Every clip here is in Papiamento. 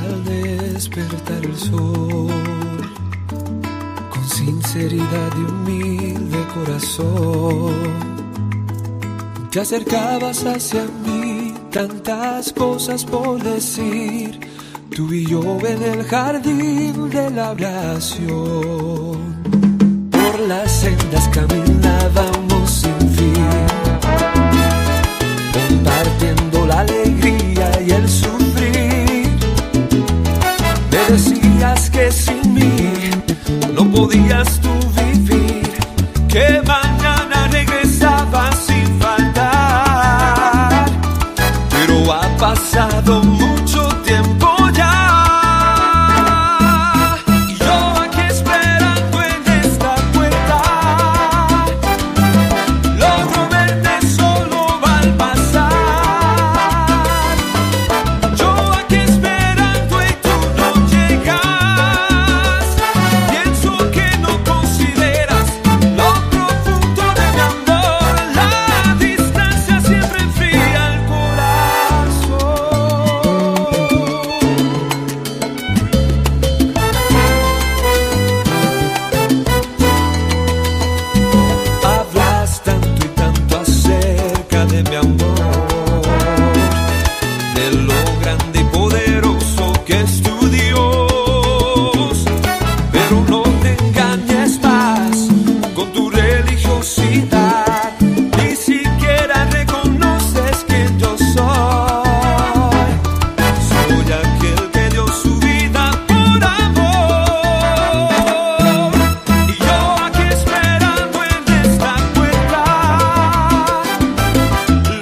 Al despertar el sol, con sinceridad y humilde corazón, te acercabas hacia mí, tantas cosas por decir, tú y yo en el jardín de la oración. Por las sendas caminábamos sin fin, compartiendo la alegría y el sufrir. Me decías que sin mí no podías tú vivir, que mañana regresabas sin faltar. Pero ha pasado mucho tiempo ya, y yo aquí esperando en esta puerta, logro verte solo al pasar. Yo aquí esperando y tú no llegas. Pienso que no consideras lo profundo de mi amor. La distancia siempre enfría el corazón. Hablas tanto y tanto acerca de mi amor, de lo grande y poderoso que es tu Dios. Pero no te engañes más con tu religiosidad, ni siquiera reconoces quién yo soy. Soy aquel que dio su vida por amor. Y yo aquí esperando en esta puerta,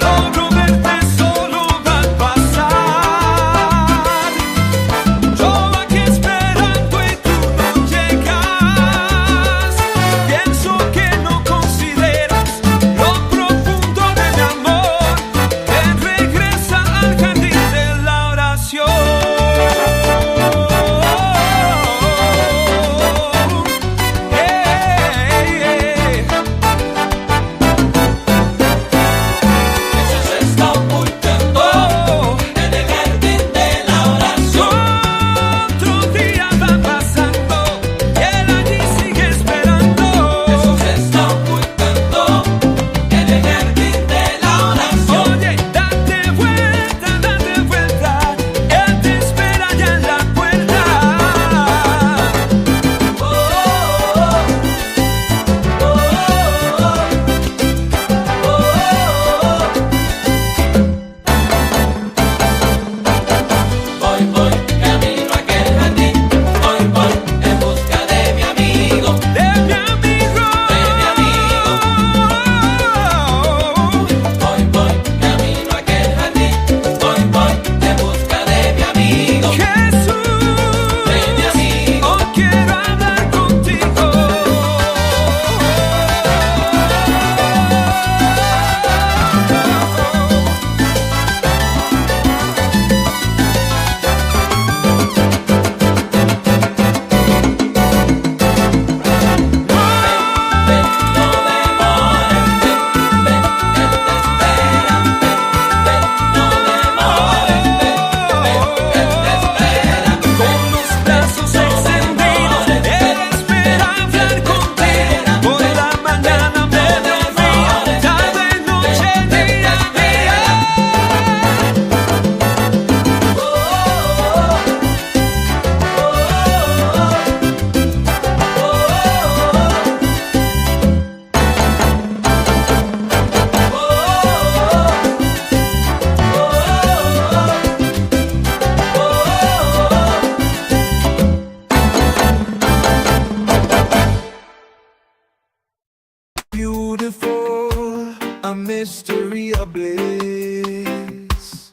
logro verte solo al pasar. Yo aquí esperando y tú no llegas. Pienso que no consideras lo profundo de mi amor. Ven, regresa al jardín de la oración. Hey, hey. Jesús está ocultando en el jardín de la oración. Otro día va pasando y él allí sigue esperando. Jesús está ocultando en el jardín de la oración. Oye, date vuelta, él te espera ya en la puerta. Oh, oh, oh, oh, oh. Voy, voy, camino a aquel jardín. Voy, voy, en busca de mi amigo. De mi amigo. De mi amigo. Voy, voy, camino a aquel jardín. Voy, voy, en busca de mi amigo. Jesús, De mi amigo. hoy quiero hablar contigo. Ven, no demores, ven, ven, él te espera, ven, ven, no demores, ven, ven, él te espera, Con los brazos extendidos, él espera hablar contigo. Por la mañana, mediodía, tarde, noche, día a día. Beautiful, a mystery of bliss,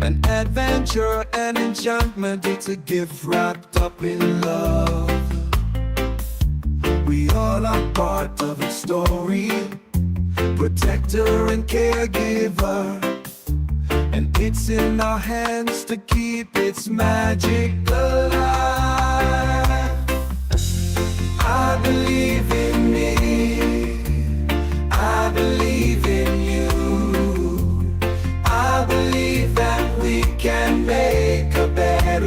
an adventure, an enchantment. It's a gift wrapped up in love. We all are part of its story, protector and caregiver, and it's in our hands to keep its magic alive. I believe in me. I believe in you. I believe that we can make a better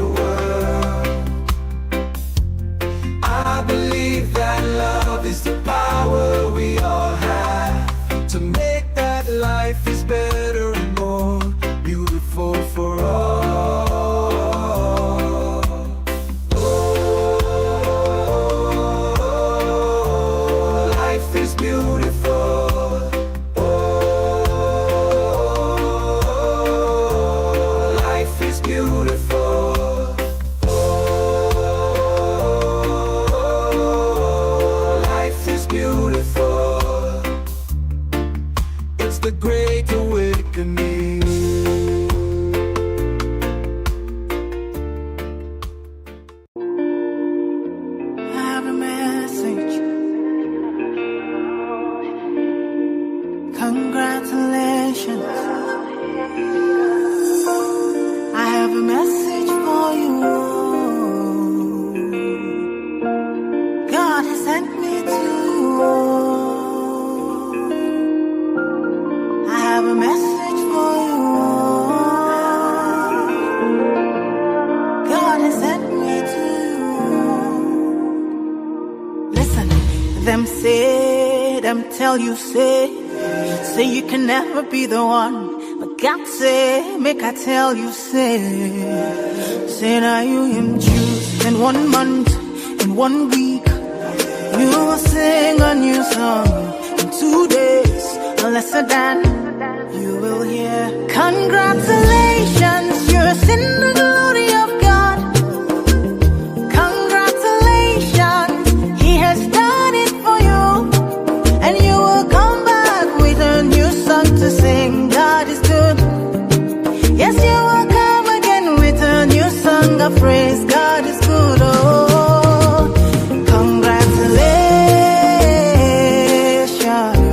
has sent me to you. Listen, them say, them tell you say, say you can never be the one. But God say, make I tell you say, say now you him choose. In one month, in 1 week, you will sing a new song. In 2 days, or lesser than, you will hear. Congratulations, you're in the glory of God. Congratulations, He has done it for you. And you will come back with a new song to sing. God is good. Yes, you will come again with a new song of praise. God is good. Oh, congratulations.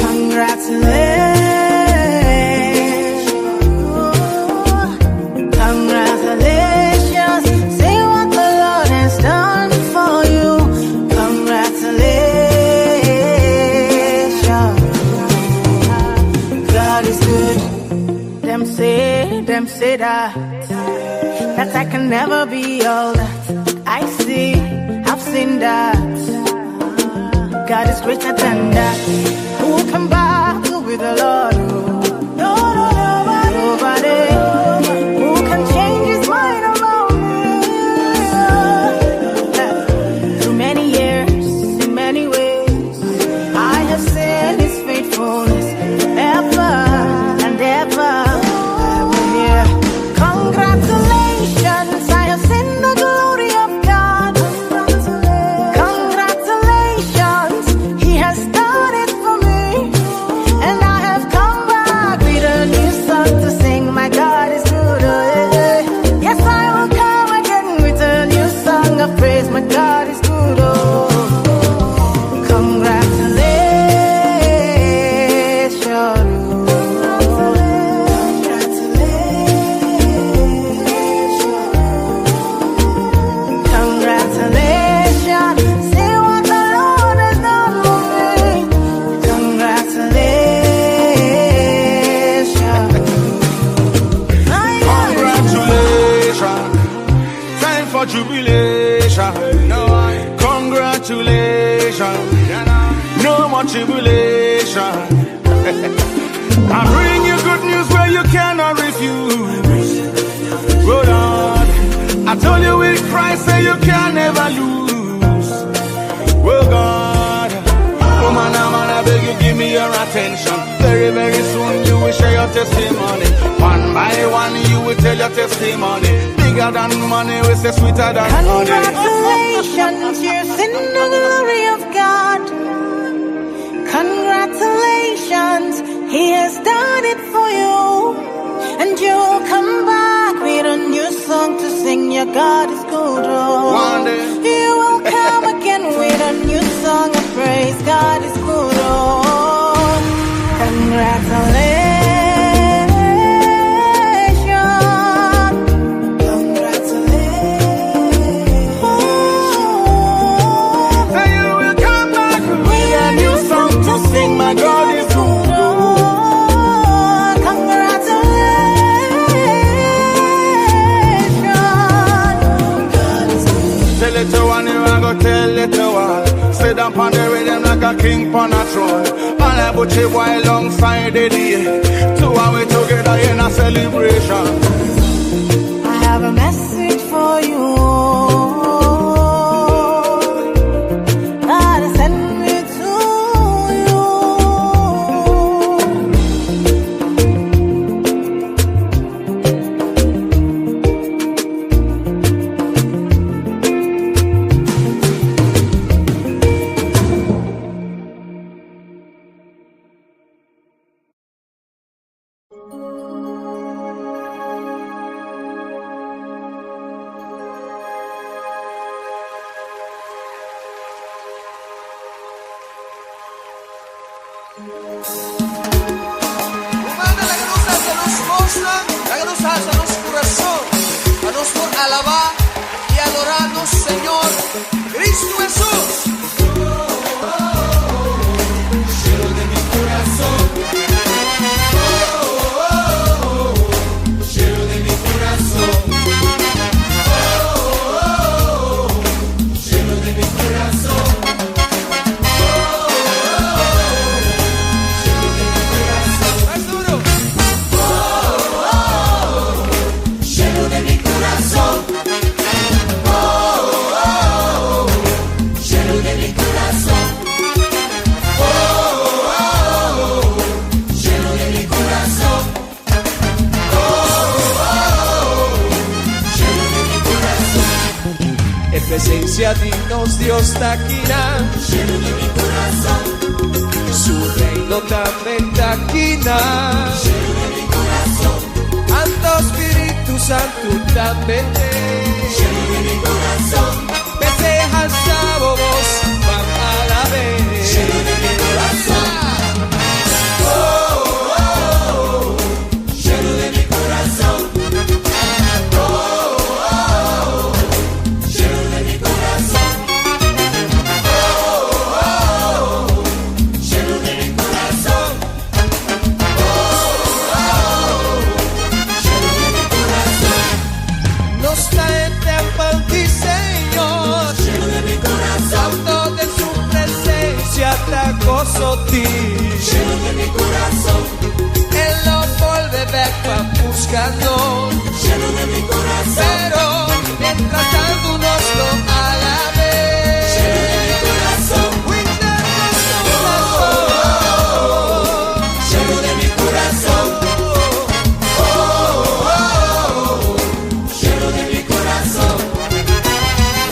Congratulations. Congratulations. Say what the Lord has done for you. Congratulations. God is good. Them say that I can never be all that I see. I've seen that. God is greater than that. Who can battle with the Lord? No, no, nobody. Nobody. Who can change his mind about me? Through many years, in many ways, I have seen his faithfulness ever and ever. I will hear congratulations. I have seen the glory of God. Congratulations, He has done it for me. And I have come back with a new song to sing. My God is good. Oh, eh, eh. Yes, I will come again with a new song of praise. My God is good. Oh, congratulations. Congratulations. Congratulations. See what the Lord has done for me. Congratulations. My God is Congratulations. Time for jubilation. Congratulations. No more tribulation. I bring you good news where you cannot refuse. Oh Lord, I told you with Christ say you can never lose. Oh God, oh man, oh man, I beg you give me your attention. Very, very soon you will share your testimony. One by one you will tell your testimony. Bigger than money, we say sweeter than honey. Congratulations, you're in the glory of God. Congratulations, He has done it for you. And you'll come back with a new song to sing. Your God is good. Oh. One day. You will come again with a new song of praise. God is good. Oh. Congratulations. Congratulations. Say you will come back with a new song to sing. My God is good. Oh, congratulations. God is good. Tell it to one, you I go tell it to one. Sit down on the rhythm like a king on a throne. And I put you boy alongside the day. Two are we together in a celebration. I have a message for you. God has sent me to you. Presensia di nos Dios ta akinan. Shelu di mi kurason. Su reino tambe ta akinan. Shelu di mi kurason. Anto Spiritu Santu tambe t'ei. Shelu di mi kurason. P'esei halsa bo bos pa alab'é. Shelu di mi kurason. Oh, oh, oh. Shelu di mi kurason. Oh, oh, oh. Shelu di mi kurason. Oh, oh, oh. Shelu di mi kurason. Oh, oh, oh. Shelu di mi kurason. Nos ta e tèmpel di Señor. Shelu di mi kurason. Anto den su presensia ta goso tin. Shelu di mi kurason. E lo bolbe bèk pa buska nos. Shelu di mi kurason. Pero mientras tantu nos lo alab'é. Shelu di mi kurason. Shelu di mi kurason. Oh, oh, oh. Shelu di mi kurason.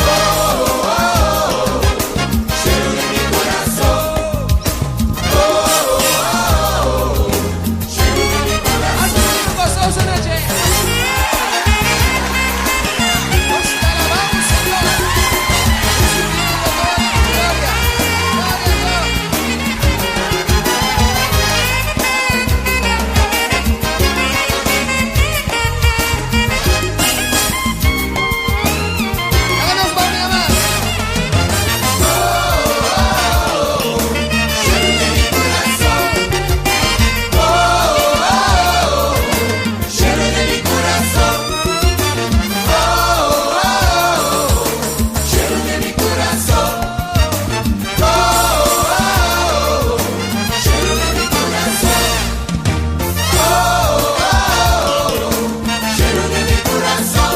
Oh, oh, oh. Shelu di mi kurason. Oh, oh, oh. Shelu di mi kurason. Nos ta alabamos, Señor. Gloria, gloria a Dios. Háganos volver más. Shelu di mi kurason. Oh, oh, oh. Shelu di mi kurason. Oh, oh, oh. Shelu di mi kurason. Oh, oh, oh. Shelu di mi kurason. Oh, oh, oh. Shelu di mi kurason.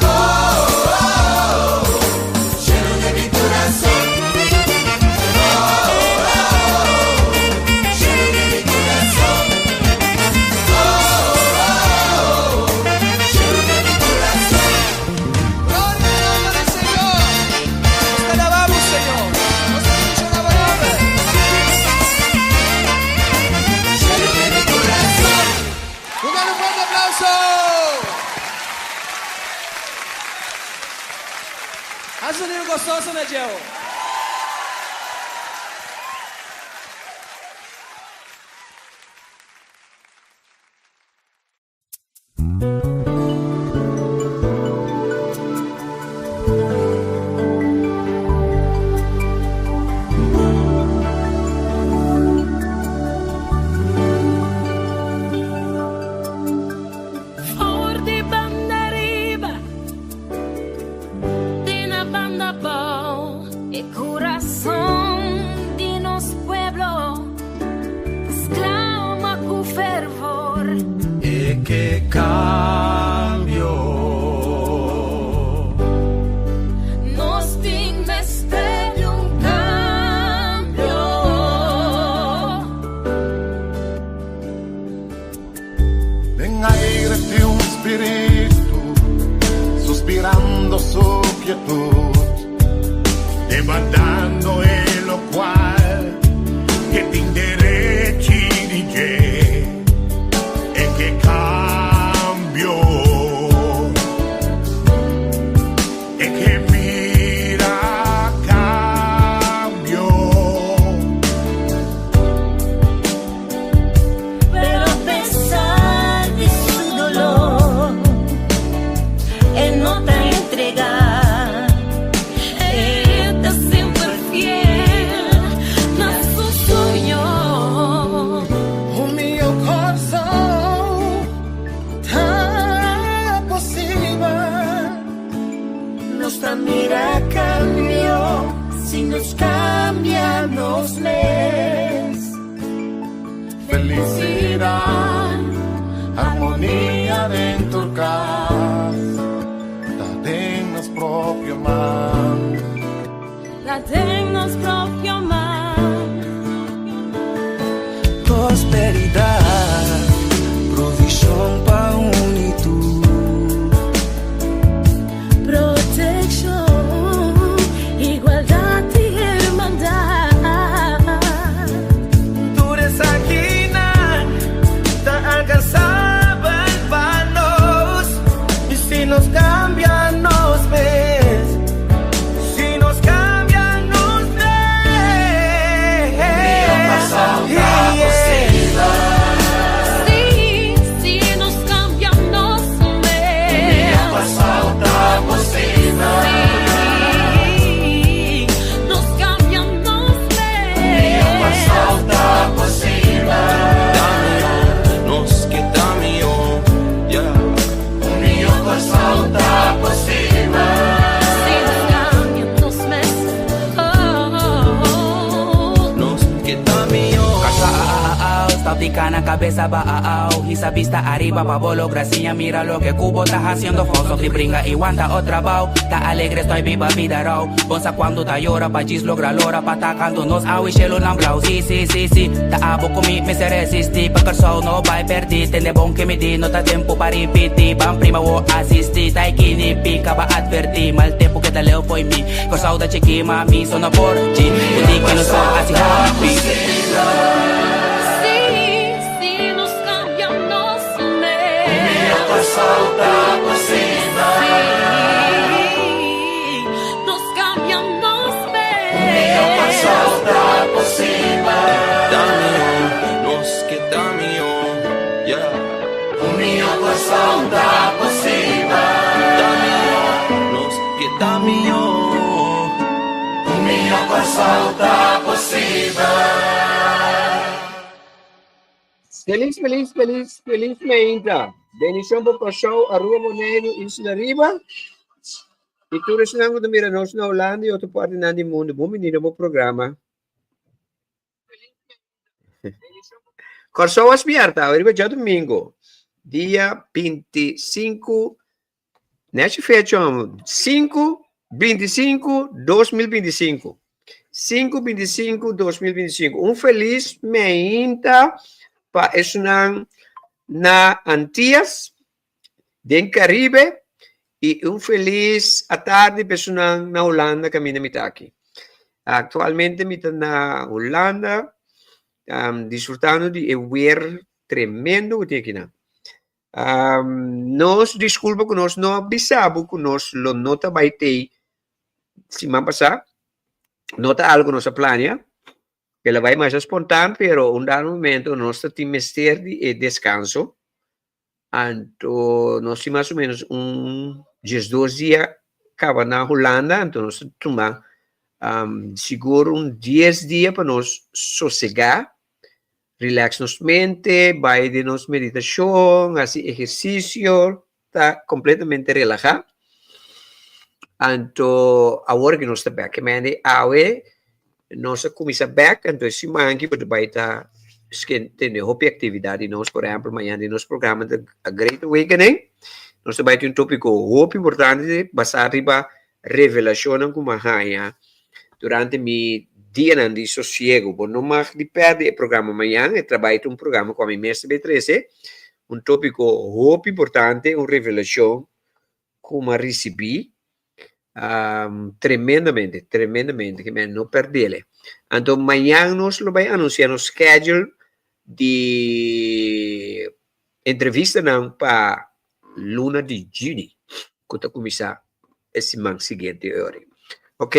Oh, oh, oh. Shelu di mi kurason. Oh, oh, oh. Shelu di mi kurason. Oh, oh, oh. Shelu di mi kurason. Gloria al nombre del Señor. Nos te alabamos, Señor. Nos te alabamos. Shelu di mi kurason. Póngale un fuerte aplauso. Haz un gozoso, Najeo. For di Bandariba, te na Bandabou. E kurason di nos pueblo sklama ku fervor. E ke kambio. Nos tin mester di un kambio. Den aire tin un spiritu suspirando su kietut, demandando e lokual ku tin derecho di dje, e ke kambio, e ke mira kambio. Pero a pesar di su doló, e no ta entregá. E ta semper fiel na su soño. Mi kurason ta posibel. Nos ta mira kambio si nos kambia nos mes. Felisidat, armonia den kas, ta den nos propio man. Ta den nos propio man. Prosperidat, provishon pa unitud. Protekshon. Mantene cabeza baja, hisa vista arriba pa bo logra siña mira loke cu bo ta haciendo fout. Stop di bringa y wanta otro trabao. Ta alegre estoy biba vida rauw. Bon sa cuando ta yora pa djis logra lora pa ta canto nos awe shelonan blauw. Si, si, si, si, ta abo cu mi mester resisti pa Corsou no bay perdi. Tende bon ke mi di no ta tempo pa ripiti. Ban prima wo asisti ta e kini pica pa adverti. Mal tempo keda leu fo'i mi. Corsou ta chiki ma mi so no por chi. Cu di ke nos por haci hopi. Si, si nos cambia nos mes. Si, nos cambia nos mes. Ta mihó, nos ke ta mihó, yeah. Ta mihó, nos ke ta mihó. Felis, felis, felis, felis meinta. Bendición pa Kòrsou, Aruba, Boneiru, Isla Riba. I tur esnan ku ta mira nos na Holanda i otro partinan di mundu, bon bini na bo programa. Kòrsou a spierta awe riba djadumingu, dia 25, Nèchi fecha homo, 5, 25, 2025. 5, 25, 2025. Un felis meinta pa esnan na Antillas, den Caribe, i un felis atardi pa esnan na Hulanda kaminda mi ta aki. Aktualmente mi ta na Hulanda, disfrutando di e weer tremendo ku tin akinan. Nos disculpa cu nos no a bisa bo cu nos lo no ta bay tey siman pasa. No ta algo cu nos a planea. El a bay masha spontaan, pero un dado momento nos ta tin mester di e descanso. Anto nos tin mas o menos un diesdos dia caba na Hulanda, anto nos ta tuma sigur un dies dia pa nos sosega. Relax nos mente, bai den nos meditacion, haci ehercicio, ta completamente relaja. Anto awor ki nos ta bek, mende awe nos a cuminsa bek, anto e siman aki bo ta bai ta tene hopi actividad di nos, por ehempel mañana den nos programa di A Great Awakening, nos ta bai tin un topico hopi importante basa riba revelacionnan cu mi a haña durante mi dianan di sosiego. Bo no mag di perde e programa mañan, e trabai ta un programa cu ami mes ta bay trece, un topico hopi importante, un revelacion cu mi a ricibi tremendamente, tremendamente, ke men no perdele. Anto mañan nos lo bay anuncia nos schedule di entrevistanan pa luna di juni ku ta kuminsá e siman siguiente ori. Ok,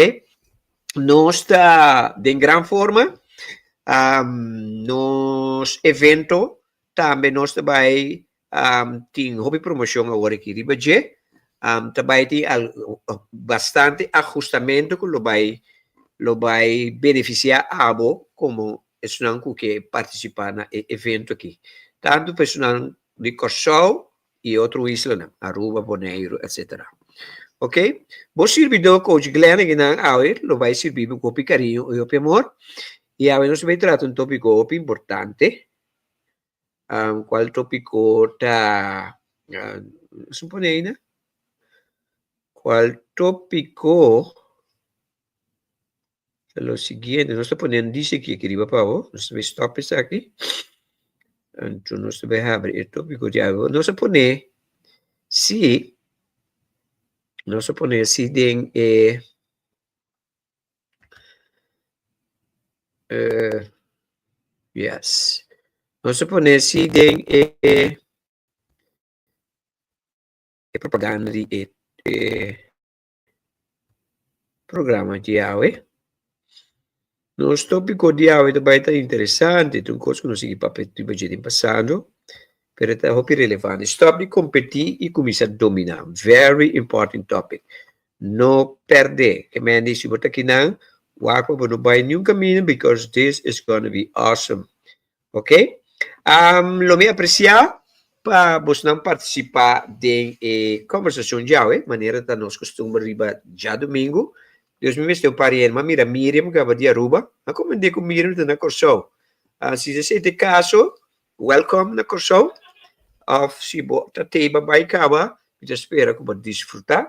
nos ta den gran forma, nos evento tambe nos ta bai tin hopi promoshon awor aki riba dje, ta bai tin bastante ahustamento ku lo bai lo bai benefisiá abo komo esunnan ku ke partisipá na e evento aki, tantu pa esunnan di Kòrsou i otro islanan, Aruba, Boneiru, etcetera. Ok, bo sirbidó Coach Glenn akinan awe lo bai sirbi bo ku hopi kariño i hopi amor, i awe nos ta bai trata un tópiko hopi importante, kual tópiko ta, nos a pone aina, kual tópiko Ta lo siguiente, nos ta pone un dice aki aki riba pa bo, nos ta bay stop esaki, anto nos ta bay habri e topico di awe, nos a pone si, nos a pone si den e yes, nos a pone si den e e propaganda di e e Programa di awe. Nos tópiko di awe ta bai ta interesante, ta un kos ku nos sigui papia riba dje den pasado, pero ta hopi relevante. Stòp di kompetí i kuminsá dominá. Very important topic. No pèrdè. Ke men di si bo ta kinan, wak pa bo no bai niun kaminda because this is gonna be awesome. Ok. Lo mi apresiá pa bosnan partisipá den e kòmbersashon djawe, manera ta nos kustumber riba djadumingu. Dios mi mester un par di hende. M'a mira Miriam kaba di Aruba. A komend'é ku Miriam ta na Kòrsou. Si esei ta e kaso, welcome na Kòrsou. Òf si bo ta tei pa bai kaba, mi ta spera ku bo disfrutá.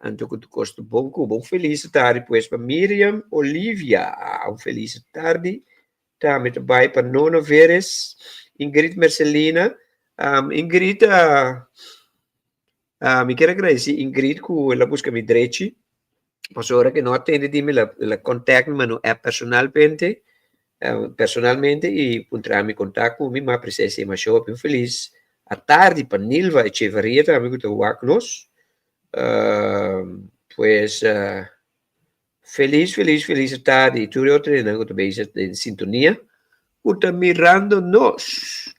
Anto ku tur kos ta bon ku bo. Un felis tardi pues pa Miriam Olivia. Un felis tardi tambe ta bai pa Nono Veres, Ingrid Mercelina. Ingrid, mi kier agradeci Ingrid ku el a buska mi drechi. Pasobra ora ku no a tende di mi, el a contact mi, manda un app personalmente, personalmente i puntra mi kontak ku mi, mi a aprecia esei masha hopi. Un felis atardi pa Nilva Echevarria tambe ku ta wak nos. Pues felis felis felis atardi tur e otro hendenan ku ta bezig den sintonia ku ta mirando nos.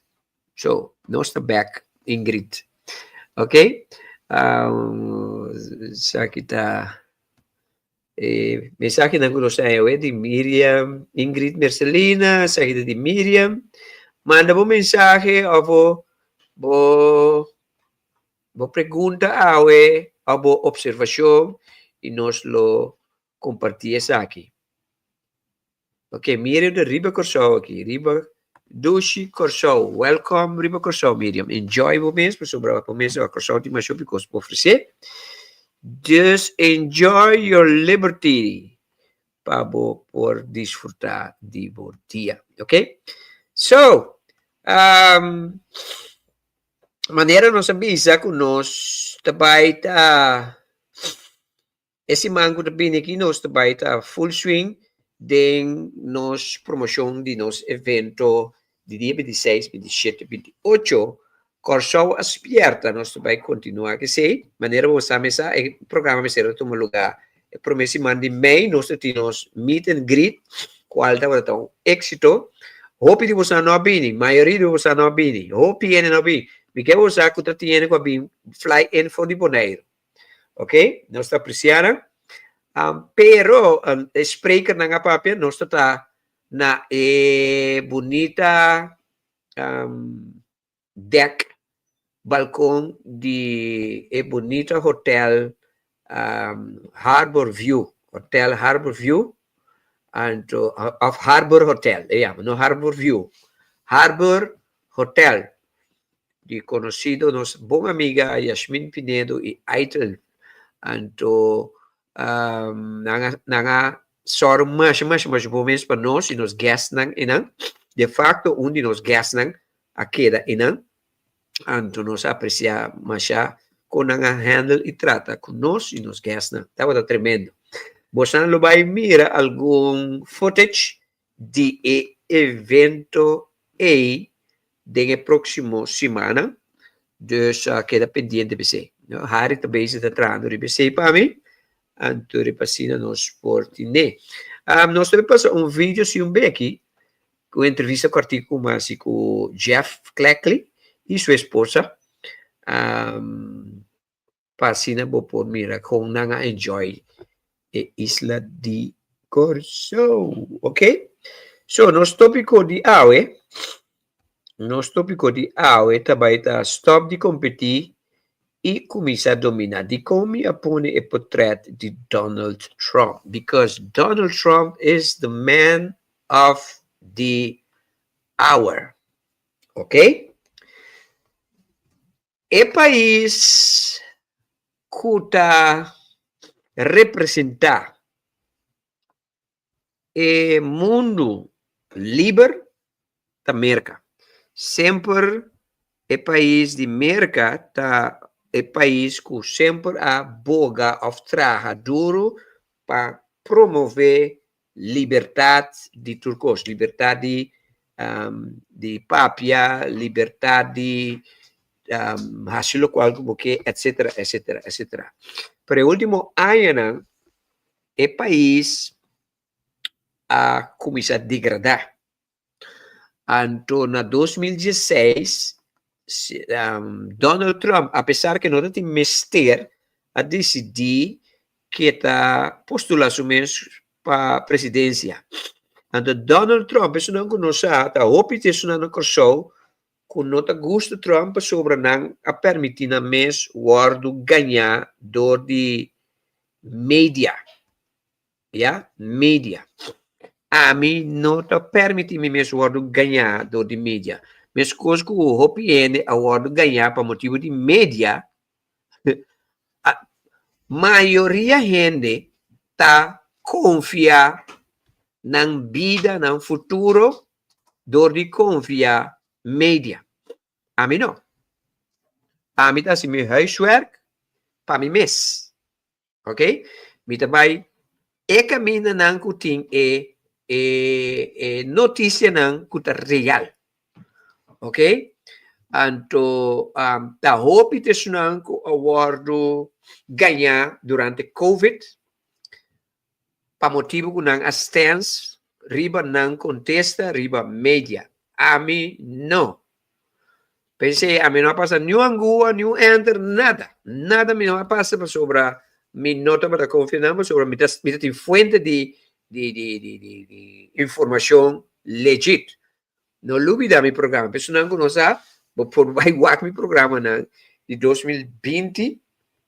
So nos ta bek Ingrid. Ok esaki ta e mensahenan ku nos a haña awe di Miriam, Ingrid Mercelina, esaki ta di Miriam. Manda bo mensahe òf bo bo Bo pregunta awe òf bo opservashon i nos lo kompartí esaki. Ok, Miriam ta riba Kòrsou aki, riba dushi Kòrsou. Wèlkòm riba Kòrsou, Miriam. Enjoy bo mes pasobra bo mes Kòrsou tin masha hopi kos pa ofresé. Dus enjoy your liberty pa bo por disfrutá di bo dia. Ok? So, um, Manera nos a bisa ku nos ta bai ta e siman ku ta bini aki nos ta bai ta full swing den nos promoshon di nos evento di dia 26, 27, 28 Kòrsou a spièrta nos ta bai kontinuá ku esei. Manera bo sa mesa e programa mester a tuma lugá e promé siman di mei nos ta tin nos meet and greet kual tabata ta un éksito. Hopi di boso no a bini, mayoria di boso no a bini, hopi hende no a bini. Mi ke boso sa ku ta tin hende ku a bin fly in for di Boneiru. Ok, nos ta apresiá nan. Pero e sprekernan a papia, nos ta ta na e bunita dek, balkon di e bunita hotel Harbor View, Hotel Harbor View, anto of Harbor Hotel e yama, no Harbor View, Harbor Hotel di konosido nos bon amiga Yashmin Pinedo i Aitel, anto nan a nan a sòru masha masha masha bon mes pa nos i nos guestnan einan, de facto un di nos guestnan a keda einan, anto nos a aprecia masha con nan a handle y trata cu nos y nos guestnan, tabata tremendo. Bosan lo bay mira algun footage di e evento ey den e proximo simannan, dus keda pendiente pa esey. Harry ta bezig ta trahando riba esey pa mi, anto riba asina nos por tine. Nos ta bay pasa un video si un beki Un entrevista kòrtiku ku mi hasi ku Jeff Cleckley i su esposa pa asina bo por mira kon nan a enjoy e isla di Kòrsou. Ok, so nos tópiko di awe, nos tópiko di awe ta bai ta stòp di kompetí i kuminsá dominá. Dikon mi a pone e potrèt di Donald Trump? Because Donald Trump is the man of the hour. Ok? E pais ku ta representá e mundu liber ta Merka. Semper e pais di Merka ta e pais ku semper a boga òf traha duru pa promové libertat di tur kos, libertat di di papia, libertat di hasi lokual ku bo ke, etsetera, etsetera, etsetera. Pero e último añanan e pais a kuminsá degradá. Anto na 2016 Donald Trump, apesar ke no ta tin mester, a disidí ke ta postulá su mes pa presidensia. Anto Donald Trump, esunnan ku no sa, ta hopi di esunnan na Kòrsou ku no ta gusta Trump pasobra nan a permití nan mes wòrdu gañá dor di media. Ya, media. Ami no ta permití mi mes wòrdu gañá dor di media. Meskos ku hopi hende a wòrdu gañá pa motibu di media, mayoria hende ta konfia nan bida, nan futuro dor di konfia media. Ami no. Ami ta hasi mi huiswerk pa mi mes. Ok? Mi ta bai e kamindanan ku tin e e e notisianan ku ta real. Ok? Anto um, ta hopi ta esunnan ku a wòrdu gañá durante Covid pa motibu ku nan a stens riba nan kontesta riba media. Ami no. P'esei ami no a pasa niun angua, niun enter, nada. Nada mi no a pasa pasobra mi no tabata konfia nan pasobra mi ta mi ta tin fuente di di di di di di informashon legit. No lubida mi programa. Personan ku no sa, bo por bai wak mi programanan di 2020,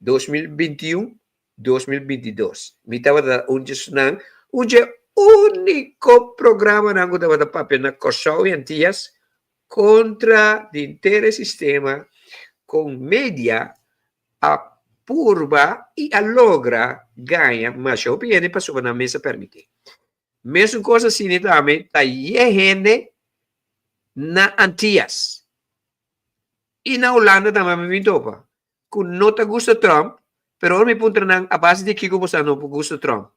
2021, 2022. Mi tabata un dje esnan, un dje úniko programanan ku tabata papia na Kòrsou i Antias kontra di henter e sistema kon media a purba i a logra gaña masha hopi hende pasobra nan mes a permití. Mesun kos asina tambe ta ye hende na Antias i na Hulanda tambe mi bin topa ku no ta gusta Trump, pero ora mi puntra nan a base di kiko bo sa no por gusta Trump?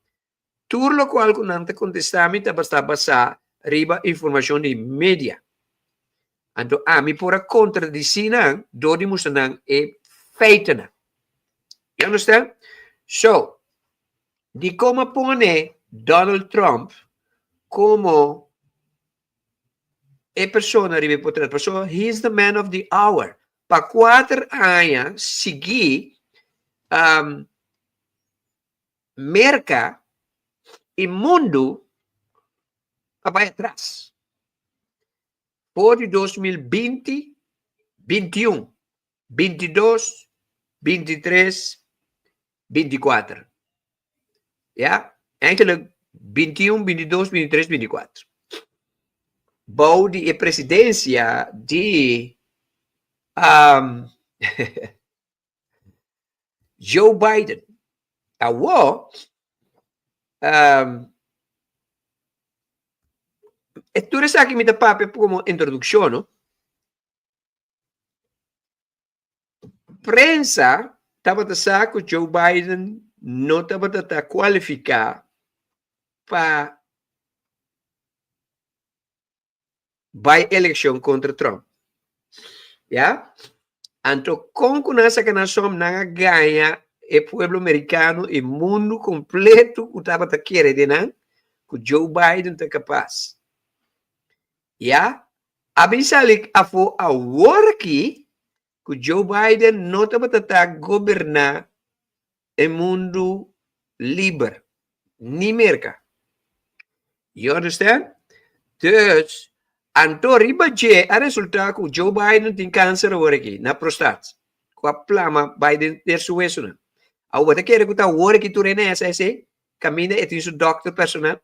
Tur lokual ku nan ta kontestá mi tabata basá riba informashon di media. Anto ami por a kontradisí nan dor di mustra nan e feitonan. You understand? So, dikon a pone Donald Trump komo e persona riba e potret? Pasobra he is the man of the hour. Pa kuater aña sigui um, Merka i mundu a bai atras. For di 2020, 21, 22, 23, 24. Ja, eigenlijk 21, 22, 23, 24. Bou di e presidensia di um, Joe Biden. Awor, um, e tur esaki mi ta papia como introduccion, no? Prensa tabata sa cu Joe Biden no tabata ta cualifica pa bai elekshon kontra Trump. Ya? Anto kon ku nan saka nan som nan a gaña e pueblo merikano i mundu kompleto ku tabata kere den nan ku Joe Biden ta kapas. Ya? A bin sali afó awor aki ku Joe Biden no tabata ta goberná e mundu liber, ni Merka. You understand? Dus, anto riba dje a resulta ku Joe Biden tin kanser awor aki na prostat, ku a plama bai den der su wesonan. Awor bo ta kere ku ta awor aki tur hende a sa esei? Kaminda e tin su dòkter personal.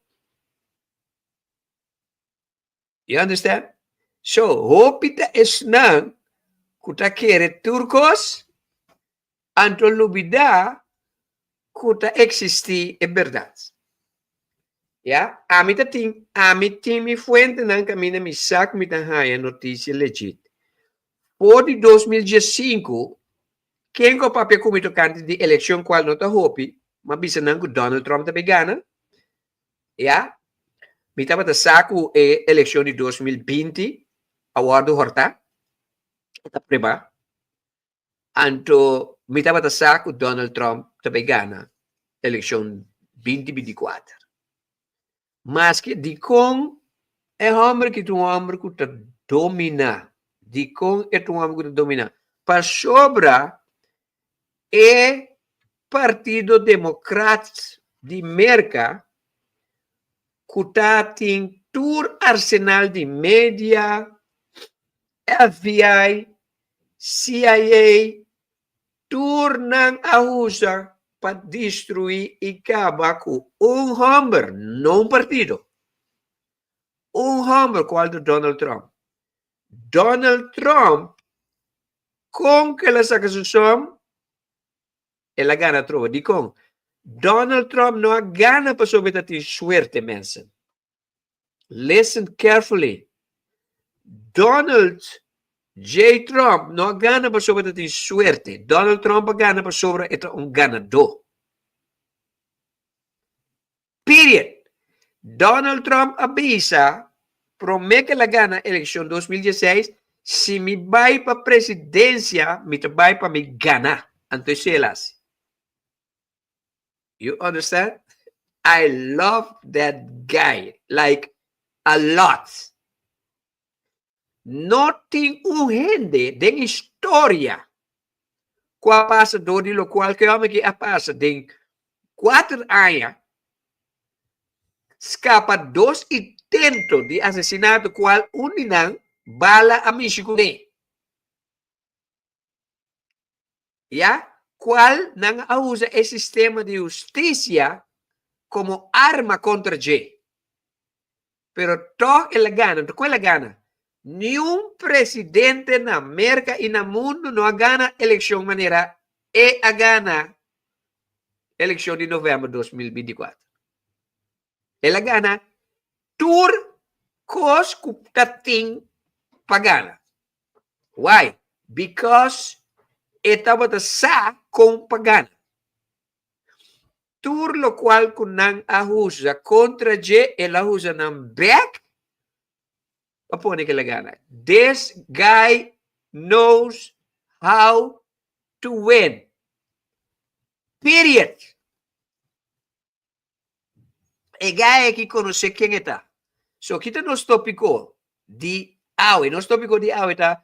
You understand? So, hopi ta esnan ku ta kere tur kos, anto lubidá ku ta eksistí e bèrdat. Ya, ami ta tin, ami tin mi fuentenan kaminda mi sa ku mi ta haña notisia legit. For di 2015, ken ku a papia ku mi tokante di elekshon kual no ta hopi, m'a bisa nan ku Donald Trump ta bai gana. Ya, mi tabata sa ku e elekshon di 2020 a wòrdu hòrtá, e ta pruebá. Anto mi tabata sa ku Donald Trump ta bai gana elekshon 2024. Maske dikon e hòmber ki ta un hòmber ku ta dominá, dikon e ta un hòmber ku ta dominá? Pasobra E Partido Demokrat di Merka ku ta tin tur arsenal di media, FBI, CIA, tur nan a usa pa destruí i kaba ku un hòmber, no un partido. Un hòmber kual ta Donald Trump. Donald Trump, kon ku el a saka su som, el a gana atrobe. Dikon? Donald Trump no a gana pasobra e ta tin suerte, mensen. Listen carefully. Donald J. Trump no a gana pasobra e ta tin suerte. Donald Trump a gana pasobra e ta un ganadó. Period. Donald Trump a bisa promé ku el a gana elekshon 2016, si mi bai pa presidensia, mi ta bai pa mi gana. Anto esei el hasi. You understand? I love that guy like a lot. No tin un hende den historia ku a pasa dor di lokual ku e hòmber aki a pasa den kuater aña, skapa dos intento di asesinato kual un di nan bala a mishi kuné. Ya kual nan a usa e sistema di hustisia komo arma kontra dje. Pero tòg el a gana. Anto ku el a gana? Niun presidente na Merka i na mundu no a gana elekshon manera e a gana elekshon di novèmber 2024. El a gana tur kos ku ta tin pa gana. Why? Because e tabata sa kon pa gana. Tur lokual ku nan a usa kontra dje, el a usa nan bek pa pone ku el a gana. This guy knows how to win. Period. E guy aki konosé ken e ta. So kita nos tópiko di awe. Nos tópiko di awe ta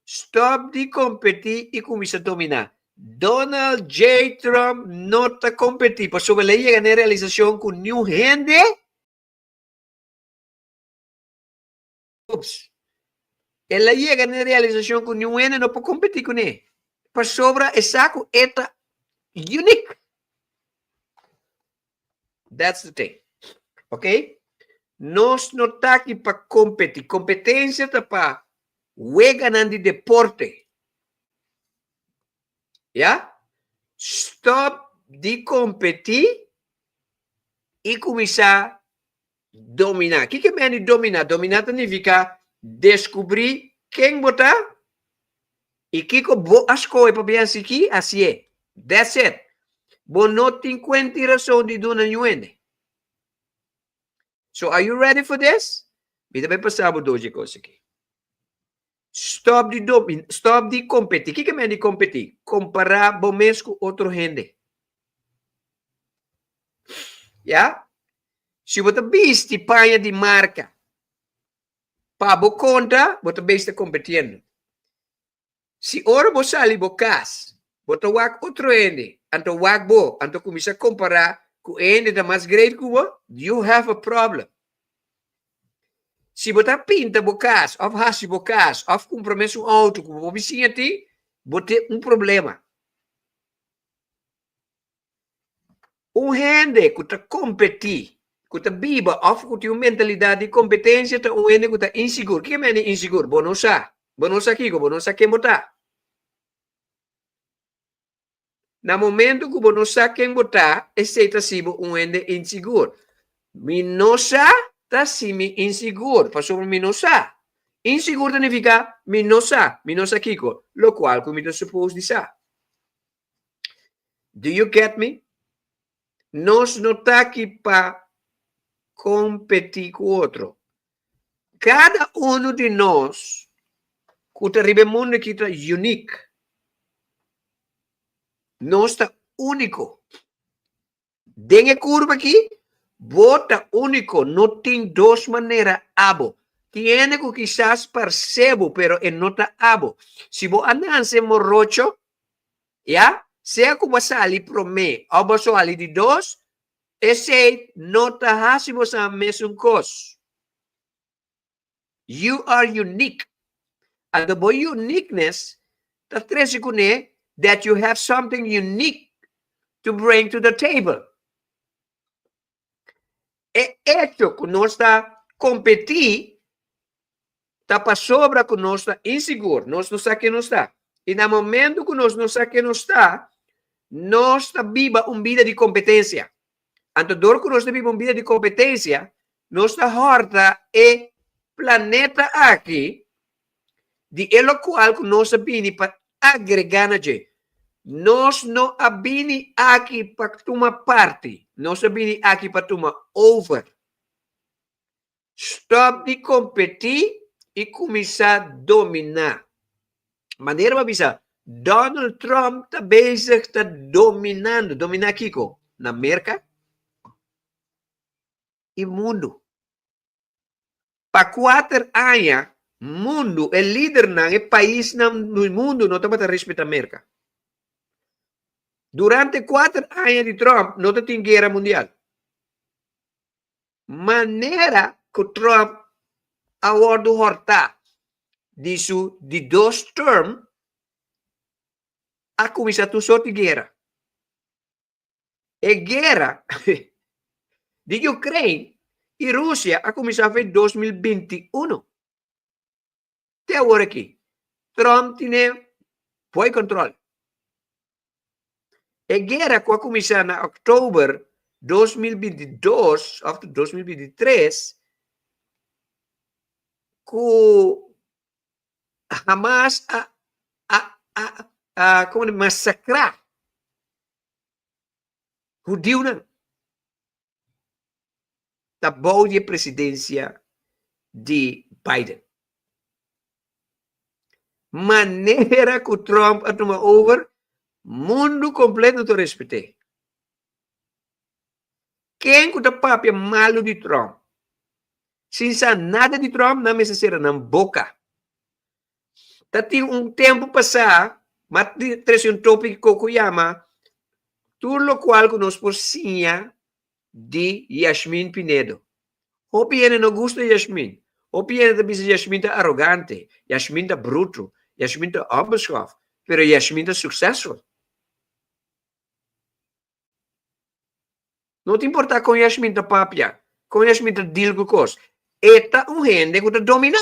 stòp di kompetí i kuminsá dominá. Donald J. Trump no ta kompetí pasobra el a yega na e realisashon ku niun hende Ups. El a yega na e realisashon ku niun hende no por kompetí kuné, pasobra e sa ku e ta unique. That's the thing. Ok? Nos no ta aki pa kompetí. Kompetensia ta pa weganan di deporte. Ya? Stop di kompetí i kuminsá Dominá. Kiko e meni dominá? Dominá ta nifiká deskubrí ken bo ta i kiko bo a skohe pa bin hasi ki, hasié. That's it. Bo no tin kuenta i rason di duna niun hende. So are you ready for this? Mi ta bai pasa bo dos dje kos aki. Stop di domin, stop di kompetí. Kiko e meni kompetí? Kompará bo mes ku otro hende. Ya? Si bo ta bisti paña di marka pa bo konta, bo ta bes ta kompetiendo. Si ora bo sali bo kas, bo ta wak otro hende, anto wak bo, anto kuminsá kompará ku e hende ta mas great ku bo, you have a problem. Si bo ta pinta bo kas òf hasi bo kas òf kumpra mes un outo ku bo bisiña tin, bo tin un problema. Un hende ku ta kompetí, ku ta biba òf ku tin un mentalidat di kompetensia ta un hende ku ta insigur. Kiko mende insigur? Bo no sa. Bo no sa kiko, bo no sa ken bo ta. Na momento ku bo no sa ken bo ta, esei ta hasi bo un hende insigur. Mi no sa ta hasi mi insigur, pasobra mi no sa. Insigur ta nifiká mi no sa, mi no sa kiko, lokual ku mi ta supos di sa. Do you get me? Nos no ta aki pa kompetí ku otro. Kada unu di nos ku ta riba e mundu aki ta unique. Nos ta úniko. Den e kurva aki, bo ta úniko, no tin dos manera abo. Tin hende ku kisas parse bo, pero e no ta abo. Si bo a nanse morocho, ya, sea ku bo a sali promé òf bo a sali di dos, esei no ta hasi bo sa mesun kos. You are unique. Anto bo uniqueness ta trese kuné that you have something unique to bring to the table. E echo ku nos ta kompetí. Ta pasobra ku nos ta insigur, nos no sa ken nos ta. I na momentu ku nos no sa ken nos ta, nos ta biba un bida di kompetensia. Anto dor ku nos ta biba un bida di kompetensia, nos ta hòrta e planeta aki di e lokual ku nos a bini pa agregá na dje. Nos no a bini aki pa tuma parti, nos a bini aki pa tuma over. Stòp di kompetí i kuminsá dominá. Manera bo a bisa, Donald Trump ta bezig ta dominando. Dominá kiko? Na Merka i mundu. Pa kuater aña, mundu, e lidernan, e paisnan di mundu no tabata respetá Merka. Durante kuater aña di Trump no ta tin guera mundial. Manera ku Trump a wòrdu hòrtá di su di dos term, a kuminsá tur sort di guera. E guera di Ukraine i Rusia a kuminsá for 2021. Te awor aki, Trump tine boy control. E guera ku a kuminsá na òktober 2022 òf 2023 ku Hamas a a a a komo di masakrá hudiunan ta bou di e presidensia di Biden. Manera ku Trump a tuma over, mundu kompleto ta respet'é. Ken ku ta papia malu di Trump, sin sa nada di Trump, nan mester sera nan boka. Ta tin un tempu pasá, m'a trese un tópiko ku yama Tur lokual ku nos por siña di Yashmin Pinedo. Hopi hende no gusta Yashmin. Hopi hende ta bisa Yashmin ta arogante, Yashmin ta brutu, Yashmin ta onbeschoft, pero Yashmin ta successful. No ta importa kon Yashmin ta papia, kon Yashmin ta deal ku kos, e ta un hende ku ta dominá.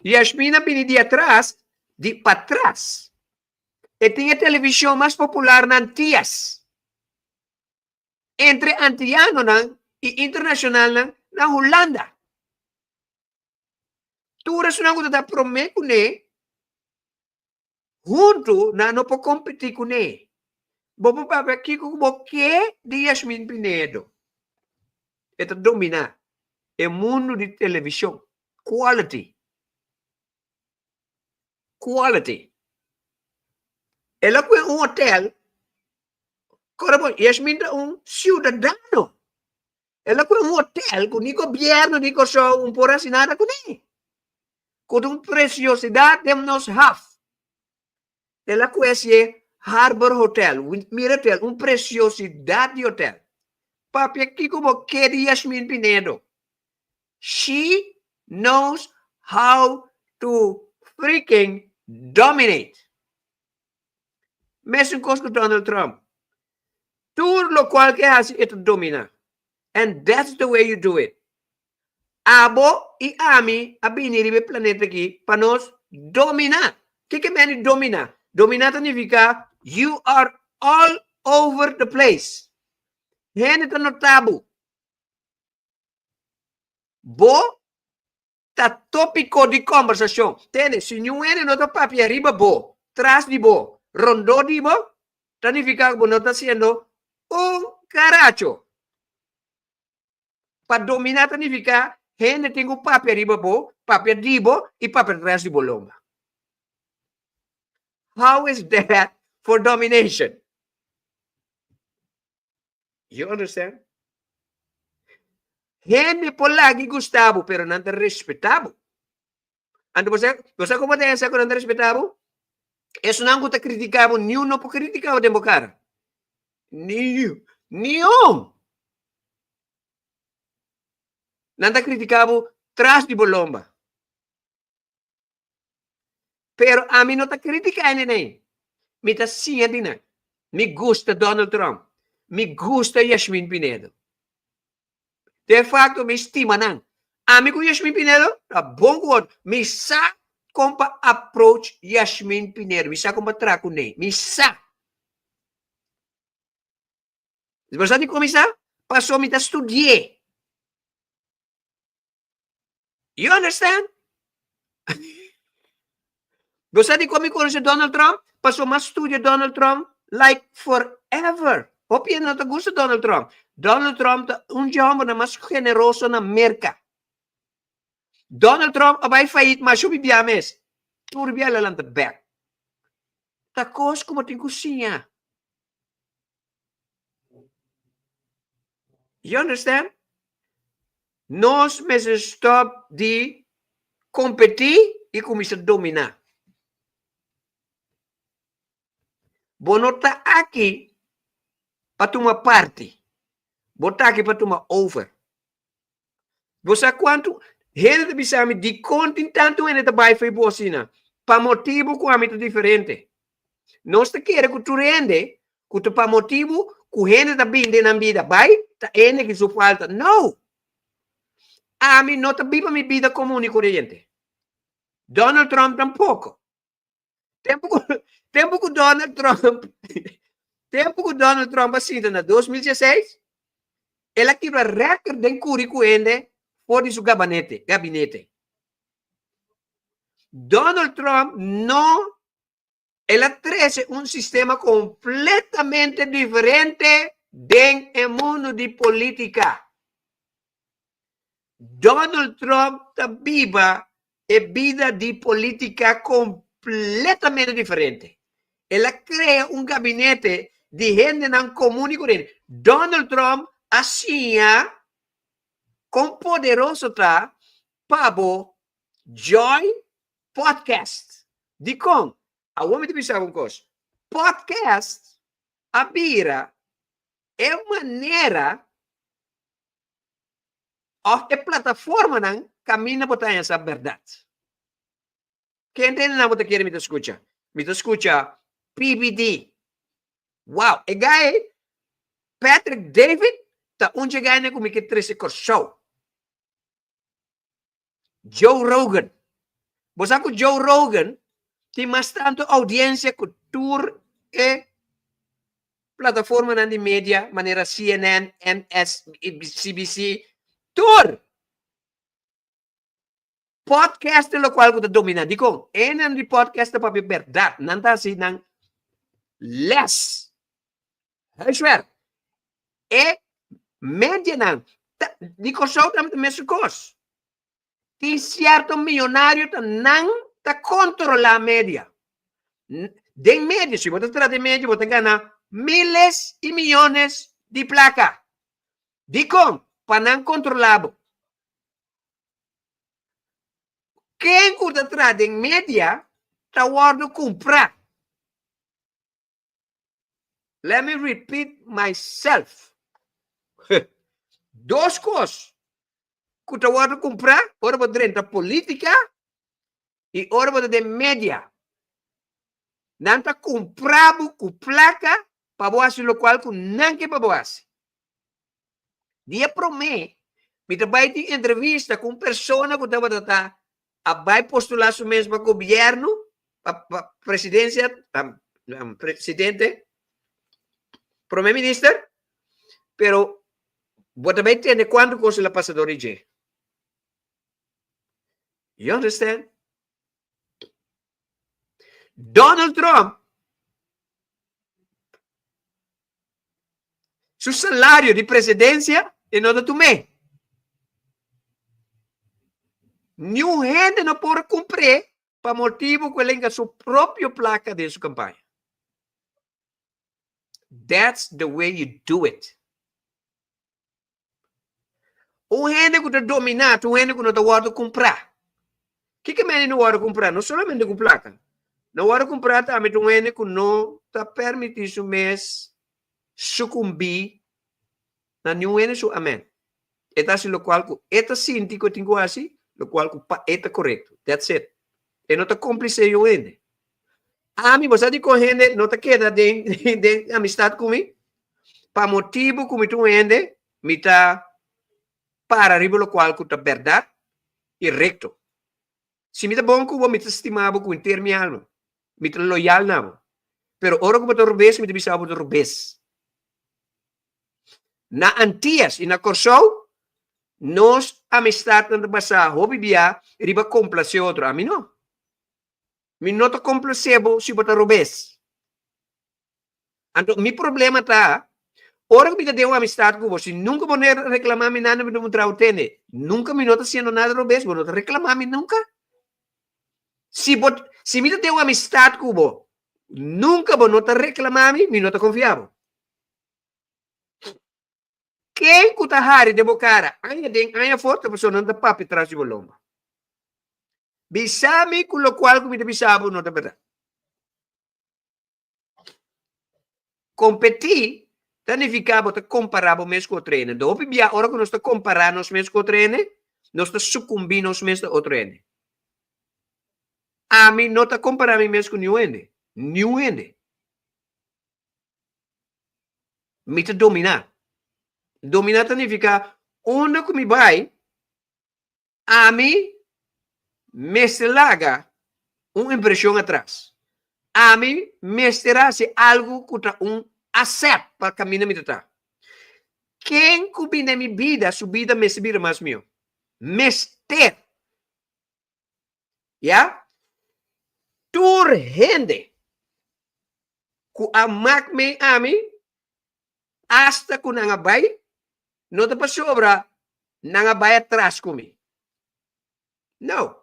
Yashmin a bini di atras, di patras. E tin e televishon mas popular na Antias. Entre antianonan i internashonalnan na Hulanda. Tur esunnan ku ta ta promé kuné huntu nan no por kompetí kuné. Bo por papia kiko ku bo ke di Yashmin Pinedo. E ta dominá e mundu di televishon. Quality. Quality. El a kue un hotel, kore bon, Yashmin ta un siudadano. El a kue un hotel ku ni gobièrnu di Kòrsou un por hasi nada kuné. Ku ta un presiosidat den nos haf. El a kue si e Harbor Hotel, mira hotel, un presiosidat di hotel. Papia kiko bo ke di Yashmin Pinedo? She knows how to freaking dominate. Mesun kos ku Donald Trump. Tur lokual ke hasi e ta domina. And that's the way you do it. Abo i ami a bini riba e planeta aki pa nos domina. Ke ke meni domina? Domina ta nifica you are all over the place. Hende ta nota bo. Bo ta tópiko di kòmbersashon. Tende, si niun hende no ta papia riba bo, tras di bo, rondó di bo, ta nifiká ku bo no ta hasiendo un karacho. Pa dominá ta nifiká hende tin ku papia riba bo, papia di bo i papia tras di bo lomba. How is that for domination? You understand? Hende por lagi gusta bo, pero nan ta respetá bo. Anto bo sa, bo sa como ta hesa ku nan ta respetá bo? Esunnan ku ta kritiká bo, niun no por kritiká bo den bo kara. Niun. Niun! Nan ta kritiká bo tras di bo lomba. Pero ami no ta critica hende Mi ta siña di nan. Mi gusta Donald Trump. Mi gusta Yashmin Pinedo. De facto mi stima nan. Ami ku Yashmin Pinedo ta bon ku otro. Mi sa kon pa approach Yashmin Pinedo. Mi sa kon pa traha kuné. Mi sa. Bo sa dikon mi sa? Pasobra mi ta studi'é. You understand? Bo sa dikon mi konosé Donald Trump? Pasobra mi a studia Donald Trump like forever. Hopi hende no ta gusta Donald Trump. Donald Trump ta un dje hòmbernan mas generoso na Merka. Donald Trump a bai fayit masha hopi bia mes. Tur bia el a lanta bèk. Ta kos ku bo tin ku siña. You understand? Nos mester stop di competi y cuminsa domina. Bo no ta aki pa tuma parti, bo ta aki pa tuma over. Bo sa cuantu hende ta bisa mi dicon tin tantu hende ta bay fo'i bo asina? Pa motibu cu ami ta diferente. Nos ta kere ku tur hende ku ta pa motibu ku hende ta bin den nan bida bai ta hende ki su falta. No! Ami no ta biba mi bida komun i koriente. Donald Trump tampoko. Tempu ku tempu ku Donald Trump tempu ku Donald Trump a sinta na 2016 el a kibra rèkòrt den kuri ku hende for di su gabanete gabinete. Donald Trump no El a trece un sistema completamente diferente den e mundo di politica. Donald Trump ta biba e bida di politica completamente diferente. El a crea un gabinete di hendenan comun y corriente. Donald Trump a siña con poderoso ta pa bo join Podcast. Dikon? Awor mi ta bisa bo un kos. Podcast a bira e manera òf e plataformanan kaminda bo ta haña sa bèrdat. Ken hendenan bo ta kere mi ta skucha? Mi ta skucha PBD. Wow! E guy Patrick David ta un dje guynan ku mi ke trese Kòrsou. Joe Rogan. Bo sa ku Joe Rogan tin mas tantu oudiensia ku tur e plataformanan di media manera CNN, MS, CBC, tur! Podcast ta lokual ku ta dominá. Dikon? Enan di podcast ta papia bèrdat. Nan ta hasi nan lès. Huiswerk. E medianan ta di Kòrsou tambe ta mesun kos. Tin sierto miyonario ta nan ta kontrolá media. Den media, si bo ta traha den media bo ta gana miles i miyones di plaka. Dikon? Pa nan kontrolá bo. Ken ku ta traha den media ta wòrdu kumprá. Let me repeat myself. Dos kos ku ta wòrdu kumprá ora bo drenta polítika i ora bo ta den media. Nan ta kumprá bo ku plaka pa bo hasi lokual ku nan ke pa bo hasi. Dia promé mi ta bai tin entrevista ku un persona ku tabata ta a bai postulá su mes pa gobièrnu, pa pa presidensia, presidente, promé minister, pero bo ta bai tende kuantu kos el a pasa dor di dje. You understand? Donald Trump Su salario di presidencia e no ta tum'é. Niun hende no por cumpr'é pa motibo cu el a hinca su propio placa den su campaña. That's the way you do it. Un hende ku ta dominá ta un hende ku no ta wòrdu kumprá. Kiko mende no wòrdu kumprá? No solamente ku plaka. No wòrdu kumprá tambe ta un hende ku no ta permití su mes sukumbí na niun hende su amèn. E ta hasi lokual ku e ta sinti ku e tin ku hasi, lokual ku pa e ta korekto. That's it. E no ta komplisé niun hende. Ami, bo sa dikon hende no ta keda den den amistat ku mi? Pa motibu ku mi ta un hende, mi ta para riba lokual ku ta bèrdat. i rekto. Si mi ta bon ku bo, mi ta stima bo ku henter mi alma. Mi ta loyal na bo. Pero ora ku bo ta robes, mi ta bisa bo ta robes. Na Antias i na Kòrsou, nos amistatnan ta basá hopi bia riba komplasé otro. Ami no. Mi no ta komplasé bo si bo ta robes. Anto mi problema ta, ora ku mi ta den un amistat ku bo, si nunka bo no reklamá mi nada, mi ta puntra bo, Tende, nunka mi no ta hasiendo nada robes, bo no ta reklamá mi nunka? Si bo, si mi ta den un amistat ku bo, nunka bo no ta reklamá mi, mi no ta konfia bo. Ken ku ta hari den bo kara aña den aña for ta pasobra nan ta papia tras di bo lomba. Bisa mi ku lokual ku mi ta bisa bo no ta bèrdat. Kompetí ta nifiká bo ta kompará bo mes ku otro hende. Anto hopi bia ora ku nos ta kompará nos mes ku otro hende, nos ta sukumbí nos mes na otro hende. Ami no ta kompará mi mes ku niun hende, niun hende. Mi ta dominá. Dominá ta nifiká unda ku mi bai, Ami mester laga un impreshon atras. Ami mester hasi algu ku ta un asèt pa kaminda mi ta ta. Ken ku bini den mi bida, su bida mester bira mas mihó. Mester. Ya? Tur hende ku a mak mei ami, Asta ku nan a bai, no ta pasobra nan a bai atras ku mi. No.